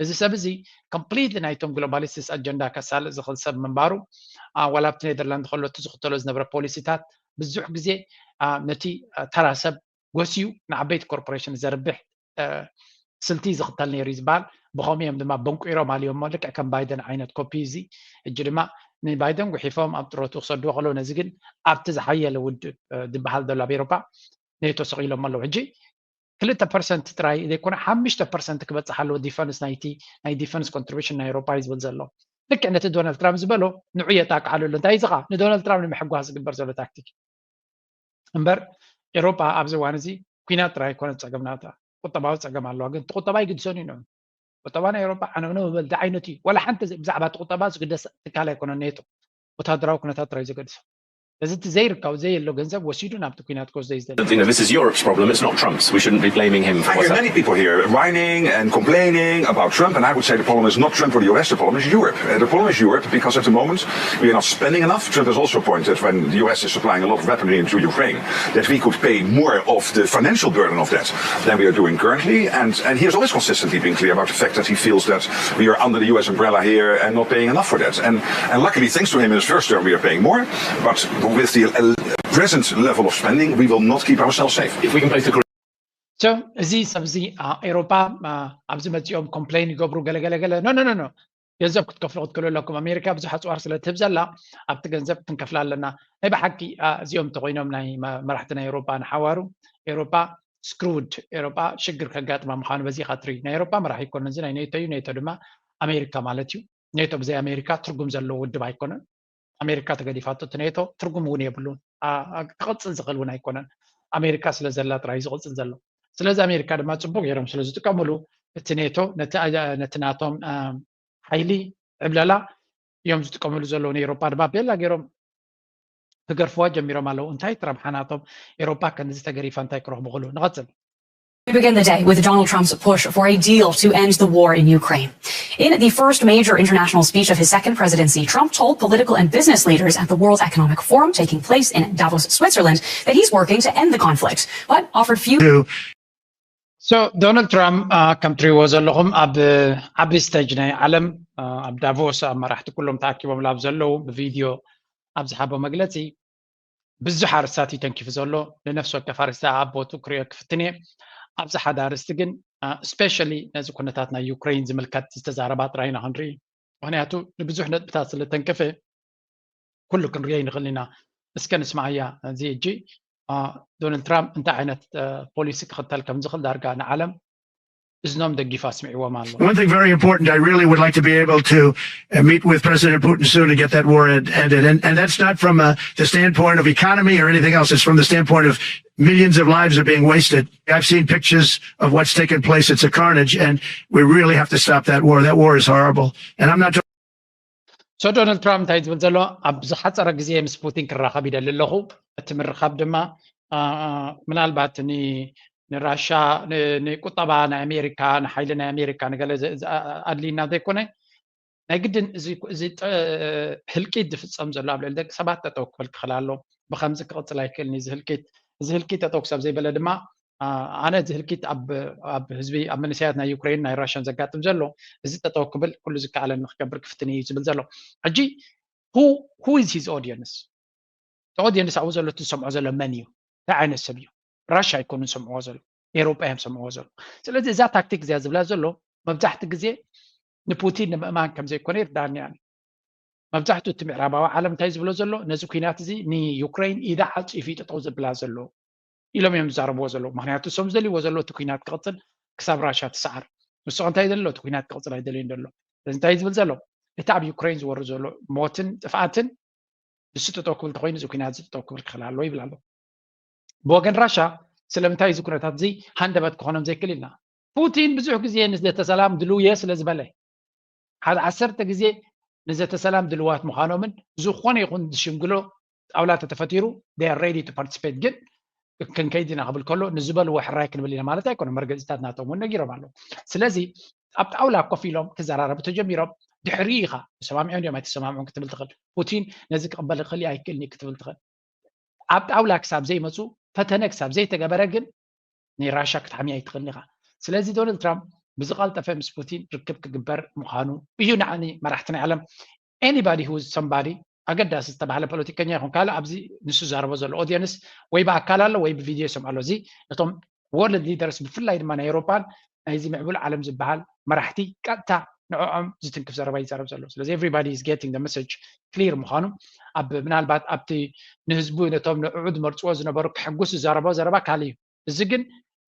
እዚ ሰብ እዚ ኮምፕሊትሊ ናይቶም ግሎባሊስትስ ኣጀንዳ ከሳልጥ ዝኽእል ሰብ ምንባሩ ዋላ ኣብቲ ኔዘርላንድ ከሎ እቲ ዝኽተሎ ዝነበረ ፖሊሲታት ብዙሕ ግዜ ነቲ ተራ ሰብ ጎስዩ ንዓበይቲ ኮርፖሬሽን ዘርብሕ ስልቲ ዝኽተል ነይሩ እዩ ዝበሃል። ብኸምኡ እዮም ድማ በንቂሮም ኣልዮሞ ልክዕ ከም ባይደን ዓይነት ኮፒ እዚ። ሕጂ ድማ ንባይደን ጉሒፎም ኣብ ጥሮቱ ክሰድዎ ከለዉ ነዚ ግን ኣብቲ ዝሓየለ ውድብ ዝበሃል ዘሎ ኣብ ኤሮፓ ኔቶ ሰቒሎም ኣለዉ። ሕጂ ክልተ ፐርሰንት ጥራይ ዘይኮነ ሓሙሽተ ፐርሰንት ክበፅሕ ኣለዎ ዲፈንስ ናይቲ ናይ ዲፈንስ ኮንትሪቢሽን ናይ ኤሮፓ እዩ ዝብል ዘሎ። ልክዕ ነቲ ዶናልድ ትራምፕ ዝበሎ ንዑ የጣቅዓሉ ኣሎ። እንታይ እዚ ኸዓ ንዶናልድ ትራምፕ ንምሕጓስ ዝግበር ዘሎ ታክቲክ እምበር ኤሮፓ ኣብዚ እዋን እዚ ኩናት ጥራይ ኣይኮነ ፀገም ናታ ቁጠባዊ ፀገም ኣለዋ። ግን እቲ ቁጠባ ይግድሰን እዩ ንዑ ቁጠባ ናይ ኤሮፓ ዓነውነው በል ዓይነት እዩ። ዋላ ሓንቲ ብዛዕባ እቲ ቁጠባ ዝግደስ ትካል ኣይኮነን ኔቶ ወታደራዊ ኩነታት ጥራይ ዘገድሶ። እዚ እቲ ዘይርካብ ዘየሎ ገንዘብ ወሲዱ ናብቲ ኩናት ክወስዶ እዩ ዝደሊ። You know, this is Europe's problem, it's not Trump's. We shouldn't be blaming him for I hear what's many people here whining and complaining about Trump, and I would say the problem is not Trump or the U S, the problem is Europe. Uh, the problem is Europe because at the moment we are not spending enough. Trump has also pointed when the U S is supplying a lot of weaponry into Ukraine that we could pay more of the financial burden of that than we are doing currently. And, and he has always consistently been clear about the fact that he feels that we are under the U S umbrella here and not paying enough for that. And, and luckily, thanks to him in his first term, we are paying more. But with the uh, present level of spending, we will not keep ourselves safe. If we can both agree. So እዚ ሰብዚ ኤሮፓ ኣብዚ መፂኦም ኮምፕሌን ይገብሩ ገለገለገለ ኖ ኖ ኖ ገንዘብ ክትከፍሉ ክትክእሉ ኣለኩም። ኣሜሪካ ብዙሕ ኣፅዋር ስለ ትህብ ዘላ ኣብቲ ገንዘብ ክንከፍላ ኣለና። ናይ ብሓቂ እዚኦም እንተኮይኖም ናይ መራሕቲ ናይ ኤሮፓ ንሓዋሩ ኤሮፓ ስክሩድ ኤሮፓ ሽግር ከጋጥማ ምዃኑ በዚ ኢኻ ትርኢ። ናይ ኤሮፓ መራሒ ኣይኮነን እዚ ናይ ኔቶ እዩ። ኔቶ ድማ ኣሜሪካ ማለት እዩ። ኔቶ ብዘይ ኣሜሪካ ትርጉም ዘለዎ ውድብ ኣይኮነን። ኣሜሪካ ተገዲፋቶ እቲ ኔቶ ትርጉም እውን የብሉን። ክቕፅል ዝኽእል እውን ኣይኮነን። ኣሜሪካ ስለ ዘላ ጥራይ ዝቕፅል ዘሎ። ስለዚ ኣሜሪካ ድማ ፅቡቅ ገይሮም ስለ ዝጥቀምሉ እቲ ኔቶ ነቲ ናቶም ሓይሊ ዕብለላ እዮም ዝጥቀምሉ ዘለዉ። ንኤሮፓ ድማ ቤላ ገይሮም ክገርፍዋ ጀሚሮም ኣለዉ። እንታይ ትረብሓ ናቶም ኤሮፓ ከንዚ ተገሪፋ እንታይ ክረኽቡ ክሉ ንቐፅል። We begin the day with Donald Trump's push for a deal to end the war in Ukraine. In the first major international speech of his second presidency, Trump told political and business leaders at the World Economic Forum taking place in Davos, Switzerland, that he's working to end the conflict, but offered few So Donald Trump ከም ትሪእዎ ዘለኹም ኣብ ዓቢ ስቴጅ ናይ ዓለም ኣብ ዳቮስ ኣብ መራሕቲ ኩሎም ተኣኪቦም ላብ ዘለዉ ብቪድዮ ኣብ ዝሓቦ መግለፂ ብዙሕ ኣርስታት እዩ ተንኪፉ ዘሎ። ንነፍሲ ወከፍ ኣርስቲ ኣብ ቦቱ ክሪኦ ክፍትን እየ። ኣብዚ ሓደ ኣርስቲ ግን ስፔሻሊ ነዚ ኩነታት ናይ ዩክሬን ዝምልከት ዝተዛረባ ጥራይ ኢና ክንርኢ። ምክንያቱ ንብዙሕ ነጥብታት ስለ ተንከፈ ኩሉ ክንሪኦ ይንኽእል ኢና። እስከ ንስማዓያ እዚ ሕጂ ዶናልድ ትራምፕ እንታይ ዓይነት ፖሊሲ ክኽተል ከም ዝኽእል ዳርጋ ንዓለም እዝኖም ደጊፉ ኣስሚዕዎም ኣሎ። One thing very important, I really would like to be able to uh, meet with President Putin soon and get that war ended. And, and that's not from uh, the standpoint of economy or anything else. It's from the standpoint of millions of lives are being wasted. I've seen pictures of what's taken place. It's a carnage, and we really have to stop that war. That war is horrible. And I'm not So Donald Trump እንታይ ዝብል ዘሎ? ኣብ ዝሓፀረ ግዜ ምስ ፑቲን ክራኸብ ይደሊ ኣለኹ። እቲ ምርኻብ ድማ ምናልባት ንራሻ ንቁጠባ ናይ ኣሜሪካ ንሓይሊ ናይ ኣሜሪካ ንገለ ኣድልይና ዘይኮነ ናይ ግድን እዚ ህልቂት ዝፍፀም ዘሎ ኣብ ልዕሊ ደቂ ሰባት ጠጠው ክብል ክኽእል ኣሎ። ብከምዚ ክቕፅል ኣይክእልን እዚ ህልቂት። እዚ ህልቂት ጠጠው ክሰብ ዘይበለ ድማ ኣነ እዚ ህልቂት ኣብ ህዝቢ ኣብ መንእሰያት ናይ ዩክሬን ናይ ራሽያን ዘጋጥም ዘሎ እዚ ጠጠው ክብል ኩሉ ዝከኣለኒ ክገብር ክፍትን እዩ ዝብል ዘሎ። ሕጂ who is his audience? Audience ኣብኡ ዘሎ እቲ ዝሰምዖ ዘሎ መን እዩ? እንታይ ዓይነት ሰብ እዩ? ራሽያ ኣይኮኑን ዝሰምዕዎ ዘሎ ኤሮጳ እዮም ዝሰምዕዎ ዘሎ። ስለዚ እዛ ታክቲክ እዚኣ ዝብላ ዘሎ መብዛሕቲ ግዜ ንፑቲን ንምእማን ከም ዘይኮነ ይርዳእኒ ኣሎ። መብዛሕትኡ እቲ ምዕራባዊ ዓለም እንታይ ዝብሎ ዘሎ፣ ነዚ ኩናት እዚ ንዩክሬን ኢዳ ዓፂፊ ጠጠው ዘብላ ዘሎ ኢሎም እዮም ዝዛረብዎ ዘለዉ። ምክንያቱ እሶም ዝደልይዎ ዘሎ እቲ ኩናት ክቕፅል ክሳብ ራሻ ትሰዓር። ንሱ እንታይ ዘሎ እቲ ኩናት ክቕፅል ኣይደልዮን ዘሎ። ስለዚ እንታይ ዝብል ዘሎ፣ እቲ ኣብ ዩክሬን ዝወርድ ዘሎ ሞትን ጥፍኣትን ንሱ ጠጠው ክብል እንተኮይኑ እዚ ኩናት እዚ ጠጠው ክብል ክኽእል ኣለዎ ይብል ኣሎ። ብወገን ራሻ ስለምንታይ እዚ ኩነታት እዚ ሃንደበት ክኾኖም ዘይክእል ኢልና፣ ፑቲን ብዙሕ ግዜ ንዘተ ሰላም ድልው እየ ስለ ዝበለ፣ ሓደ ዓሰርተ ግዜ ንዘተ ሰላም ድልዋት ምዃኖምን ዝኾነ ይኹን ዝሽምግሎ ጣውላ ተተፈጢሩ they are ready to participate፣ ግን ክንከይድ ኢና ክብል ከሎ ንዝበልዎ ሕራይ ክንብል ኢና ማለት ኣይኮነ። መርገፂታት ናቶም እውን ነጊሮም ኣለዉ። ስለዚ ኣብ ጣውላ ኮፍ ኢሎም ክዘራረቡ ተጀሚሮም ድሕሪ ኢኻ ተሰማሚዖም ድዮም ኣይተሰማምዑን ክትብል ትኽእል። ፑቲን ነዚ ክቕበል ይኽእል ኣይክእልን ክትብል ትኽእል። ኣብ ጣውላ ክሳብ ዘይመፁ ፈተነ ክሳብ ዘይተገበረ ግን ንራሻ ክትሓሚ ኣይትኽእልን ኢኻ። ስለዚ ዶናልድ ትራምፕ ብዝቐልጠፈ ምስ ፑቲን ርክብ ክግበር ምዃኑ እዩ ንዓኒ መራሕቲ ናይ ዓለም anybody who somebody ኣገዳሲ ዝተባህለ ፖለቲከኛ ይኹን ካልእ ኣብዚ ንሱ ዛረቦ ዘሎ ኦዲየንስ ወይ ብኣካል ኣሎ ወይ ብቪድዮ ይሰምዖ ኣሎ። እዚ ነቶም ወርልድ ሊደርስ ብፍላይ ድማ ናይ ኤውሮፓን ናይዚ ምዕቡል ዓለም ዝበሃል መራሕቲ ቀጥታ ንዕኦም ዝትንክፍ ዘረባ ይዛረብ ዘሎ። ስለዚ everybody is getting the message clear ምዃኑ ኣብ ምናልባት ኣብቲ ንህዝቡ ነቶም ንዕዑ ዝመርፅዎ ዝነበሩ ክሕጉስ ዝዛረቦ ዘረባ ካልእ እዩ። እዚ ግን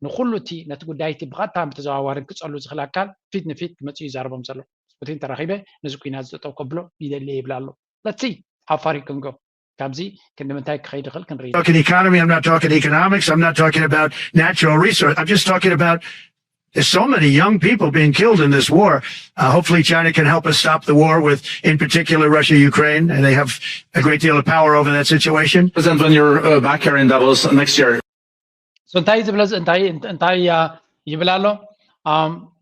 ንኩሉ እቲ ነቲ ጉዳይ እቲ ብቐጥታን ብተዘዋዋርን ክፀሉ ዝኽእል ኣካል ፊት ንፊት ክመፅእ እዩ ይዛረቦም ዘሎ። ፑቲን ተራኺበ ነዚ ኩናት ዝጠጠው ከብሎ ይደሊ ይብል ኣሎ። Let's see how far he can go። ካብዚ ክንዲ ምንታይ ክኸይድ ይኽእል ክንርኢ። Talking economy, I'm not talking economics, I'm not talking about natural resource. I'm just talking about there's so many young people being killed in this war. Uh, hopefully, China can help us stop the war with, in particular, Russia, Ukraine, and they have a great deal of power over that situation. President, when you're uh, back here in Davos next year, So እንታይ ዝብለ እንታይ እንታይ ይብል ኣሎ?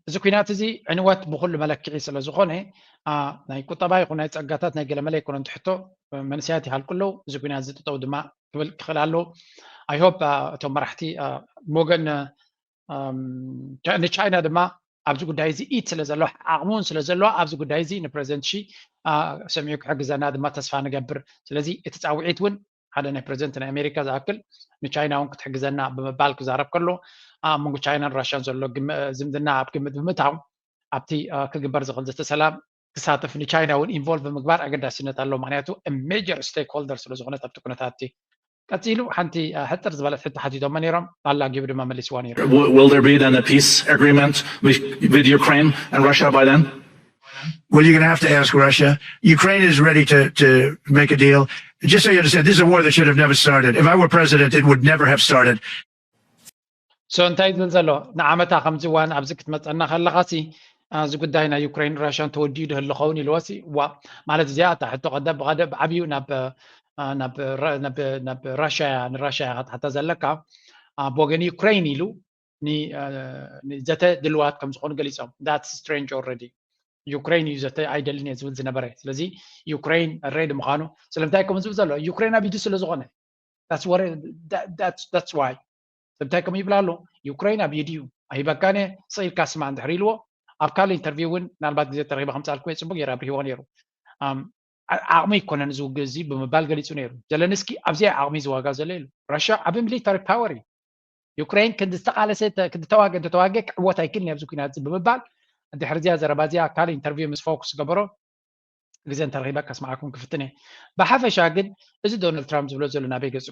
እዚ ኩናት እዚ ዕንወት ብኩሉ መለክዒ ስለ ዝኾነ ናይ ቁጠባ ይኹን ናይ ጸጋታት ናይ ገለመለ ኣይኮነን ትሕቶ። መንእሰያት ይሃልቁ ኣለዉ። እዚ ኩናት እዚ ጠጠው ድማ ክብል ክኽእል ኣለዎ። I hope እቶም መራሕቲ ብወገን ንቻይና ድማ ኣብዚ ጉዳይ እዚ ኢድ ስለ ዘለዎ ዓቕሚ እውን ስለ ዘለዎ ኣብዚ ጉዳይ እዚ ንፕረዚደንት ሺ ሰሚዑ ክሕግዘና ድማ ተስፋ ንገብር። ስለዚ እቲ ፃውዒት እውን ሓደ ናይ ፕረዚደንት ናይ ኣሜሪካ ዝኣክል ንቻይና እውን ክትሕግዘና ብምባል ክዛረብ ከሎ ኣብ መንጎ ቻይናን ራሽያን ዘሎ ዝምድና ኣብ ግምት ብምእታው ኣብቲ ክግበር ዝኽእል ዘተ ሰላም ክሳተፍ ንቻይና እውን ኢንቮልቭ ምግባር ኣገዳሲነት ኣለዎ። ምክንያቱ ሜጀር ስቴክሆልደር ስለ ዝኾነት ኣብቲ ኩነታት እቲ ቀፂሉ ሓንቲ ሕፅር ዝበለት ሕቶ ሓቲቶሞ ነይሮም ኣላ ጊቡ ድማ መሊስዋ ነይሩ። Will there be then a peace agreement with, with Ukraine and Russia by then? Well, you're going to have to ask Russia. Ukraine is ready to, to make a deal. Just so you understand, this is a war that should have never started. If I were president, it would never have started. So እንታይ ዝብል ዘሎ ንዓመታ ከምዚ እዋን ኣብዚ ክትመፀና ከለኻሲ እዚ ጉዳይ ናይ ዩክሬን ራሽያን ተወዲኡ ዶ ህልኸውን ኢልዎሲ ዋ ማለት እዚኣ እታ ሕቶ ቀደ ብቐደ ብዓብዩ ናብ ናብ ራሽያ ንራሽያ ክትሓታ ዘለካ ብወገን ዩክሬን ኢሉ ዘተ ድልዋት ከም ዝኾኑ ገሊፆም። That's strange already. ዩክሬን እዩ ዘተ ኣይደልን እየ ዝብል ዝነበረ። ስለዚ ዩክሬን ሬዲ ምዃኑ ስለምንታይ ከምኡ ዝብል ዘሎ ዩክሬን ኣብ ኢዱ ስለ ዝኾነ that's why እንታይ ከም ይብል ኣሎ ዩክሬን ኣብ ኢድዩ ኣይበካነ ስኢልካ ስማ እንድሕር ኢልዎ ኣብ ካልእ ኢንተርቪው እውን ምናልባት ግዜ ተረኺበ ከምፃልኩ እየ ፅቡቅ ገይረ ኣብሪህዎ ነይሩ ዓቕሚ ይኮነን እዚ ውግእ እዚ ብምባል ገሊፁ ነይሩ ዘለንስኪ ኣብዚኣ ዓቕሚ ዝዋጋ ዘሎ ኢሉ ራሽያ ዓብ ሚሊታሪ ፓወር እዩ ዩክሬን ክንዲ ዝተቃለሰ ክንዲ ተዋገ እንተተዋገ ክዕወት ኣይክልን ኣብዚ ኩናት እዚ ብምባል ድሕሪ እዚኣ ዘረባ እዚኣ ካልእ ኢንተርቪው ምስ ፎክስ ገበሮ ግዜ እንተረኺበ ከስምዓኩም ክፍትን እየ ብሓፈሻ ግን እዚ ዶናልድ ትራምፕ ዝብሎ ዘሎ ናበይ ገጹ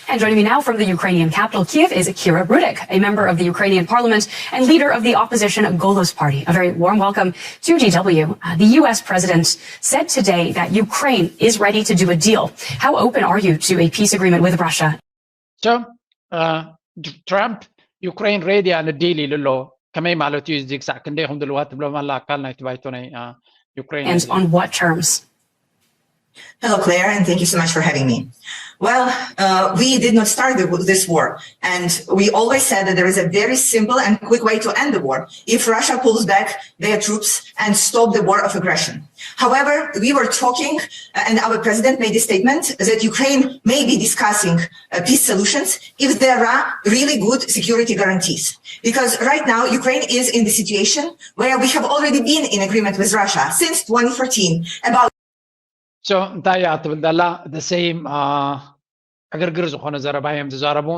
And joining me now from the Ukrainian capital, Kyiv, is Kira Rudik, a member of the Ukrainian parliament and leader of the opposition Golos Party. A very warm welcome to D W. Uh, the U S president said today that Ukraine is ready to do a deal. How open are you to a peace agreement with Russia? So, ትራምፕ ዩክሬን ሬዲ ኣነ ዲል ኢሉ ኣሎ ከመይ ማለት እዩ እዚ ክሳዕ ክንደይ ኢኹም ድልዋት ትብሎም ኣላ ኣካል ናይቲ ባይቶ ናይ ዩክሬን And on what terms? Hello, Claire, and thank you so much for having me. Well, uh, we did not start the, this war, and we always said that there is a very simple and quick way to end the war. If Russia pulls back their troops and stop the war of aggression. However, we were talking, uh, and our president made a statement that Ukraine may be discussing uh, peace solutions if there are really good security guarantees. Because right now, Ukraine is in the situation where we have already been in agreement with Russia since twenty fourteen about So እንታይ እያ ትብል ዘላ the same ዕግርግር ዝኾነ ዘረባ እዮም ዝዛረቡ።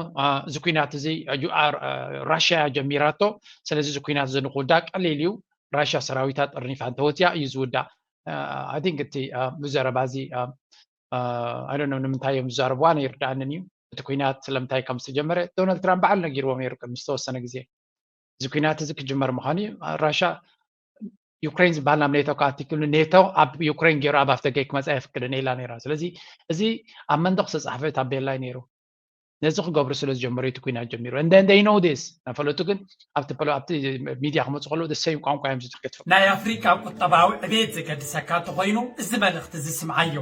እዚ ኩናት እዚ ራሽያ ጀሚራቶ። ስለዚ እዚ ኩናት እዚ ንክውዳእ ቀሊል እዩ። ራሽያ ሰራዊታ ጠርኒፋ እንተወፅያ እዩ ዝውዳእ። I think እቲ ብዘረባ እዚ I don't know ንምንታይ እዮም ዝዛረብዋ ኣይርድኣንን እዩ። እቲ ኩናት ስለምንታይ ከም ዝተጀመረ ዶናልድ ትራምፕ በዓል ነጊርዎም ነይሩ ቅድሚ ዝተወሰነ ግዜ። እዚ ኩናት እዚ ክጅመር ምዃኑ እዩ። ራሽያ ዩክሬን ዝበሃል ናብ ኔቶ ከኣቲ ክብሉ ኔቶ ኣብ ዩክሬን ገይሩ ኣብ ኣፍደገ ክመፃ የፍቅድን ኢላ ነይራ። ስለዚ እዚ ኣብ መንደቕ ዝተፃሕፈ ታቤላ እዩ ነይሩ። ነዚ ክገብሩ ስለ ዝጀመሩ እቲ ኩናት ጀሚሩ። And then they know this። ናፈለጡ ግን ኣብቲ ሚድያ ክመፁ ከለዉ ደሰይም ቋንቋ እዮም ዝትርክት። ናይ ኣፍሪቃ ቁጠባዊ ዕቤት ዘገድሰካ እንተኾይኑ እዚ መልእኽቲ እዚ ስምዓዮ።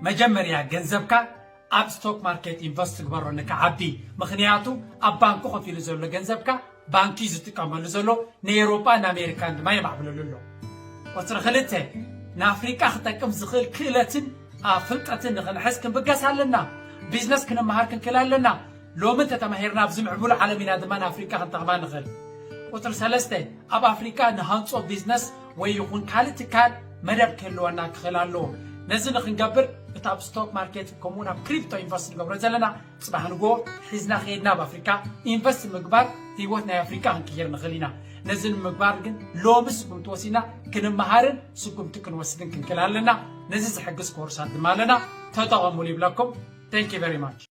መጀመርያ ገንዘብካ ኣብ ስቶክ ማርኬት ኢንቨስት ግበሮ ንክዓቢ። ምኽንያቱ ኣብ ባንኪ ኮፍ ኢሉ ዘሎ ገንዘብካ ባንኪ ዝጥቀመሉ ዘሎ ንኤውሮጳ ንኣሜሪካን ድማ የማዕብለሉ ኣሎ። ቁፅሪ ክልተ ንኣፍሪቃ ክጠቅም ዝኽእል ክእለትን ፍልጠትን ንኽንሕዝ ክንብገስ ኣለና። ቢዝነስ ክንመሃር ክንክእል ኣለና። ሎሚ እንተተማሂርና ኣብዚ ምዕቡል ዓለም ኢና ድማ ንኣፍሪቃ ክንጠቕማ ንኽእል። ቁፅሪ ሰለስተ ኣብ ኣፍሪቃ ንሃንፆ ቢዝነስ ወይ ይኹን ካልእ ትካል መደብ ክህልወና ክኽእል ኣለዎ። ነዚ ንክንገብር እቲ ኣብ ስቶክ ማርኬት ከምኡውን ኣብ ክሪፕቶ ኢንቨስት ንገብሮ ዘለና ፅባሕ ንጎ ሒዝና ከይድና ኣብ ኣፍሪካ ኢንቨስት ምግባር ህይወት ናይ ኣፍሪካ ክንቅይር ንኽእል ኢና። ነዚ ንምግባር ግን ሎሚ ስጉምቲ ወሲድና ክንመሃርን ስጉምቲ ክንወስድን ክንክእል ኣለና። ነዚ ዝሕግዝ ኮርሳት ድማ ኣለና፣ ተጠቐሙሉ ይብለኩም። Thank you very much።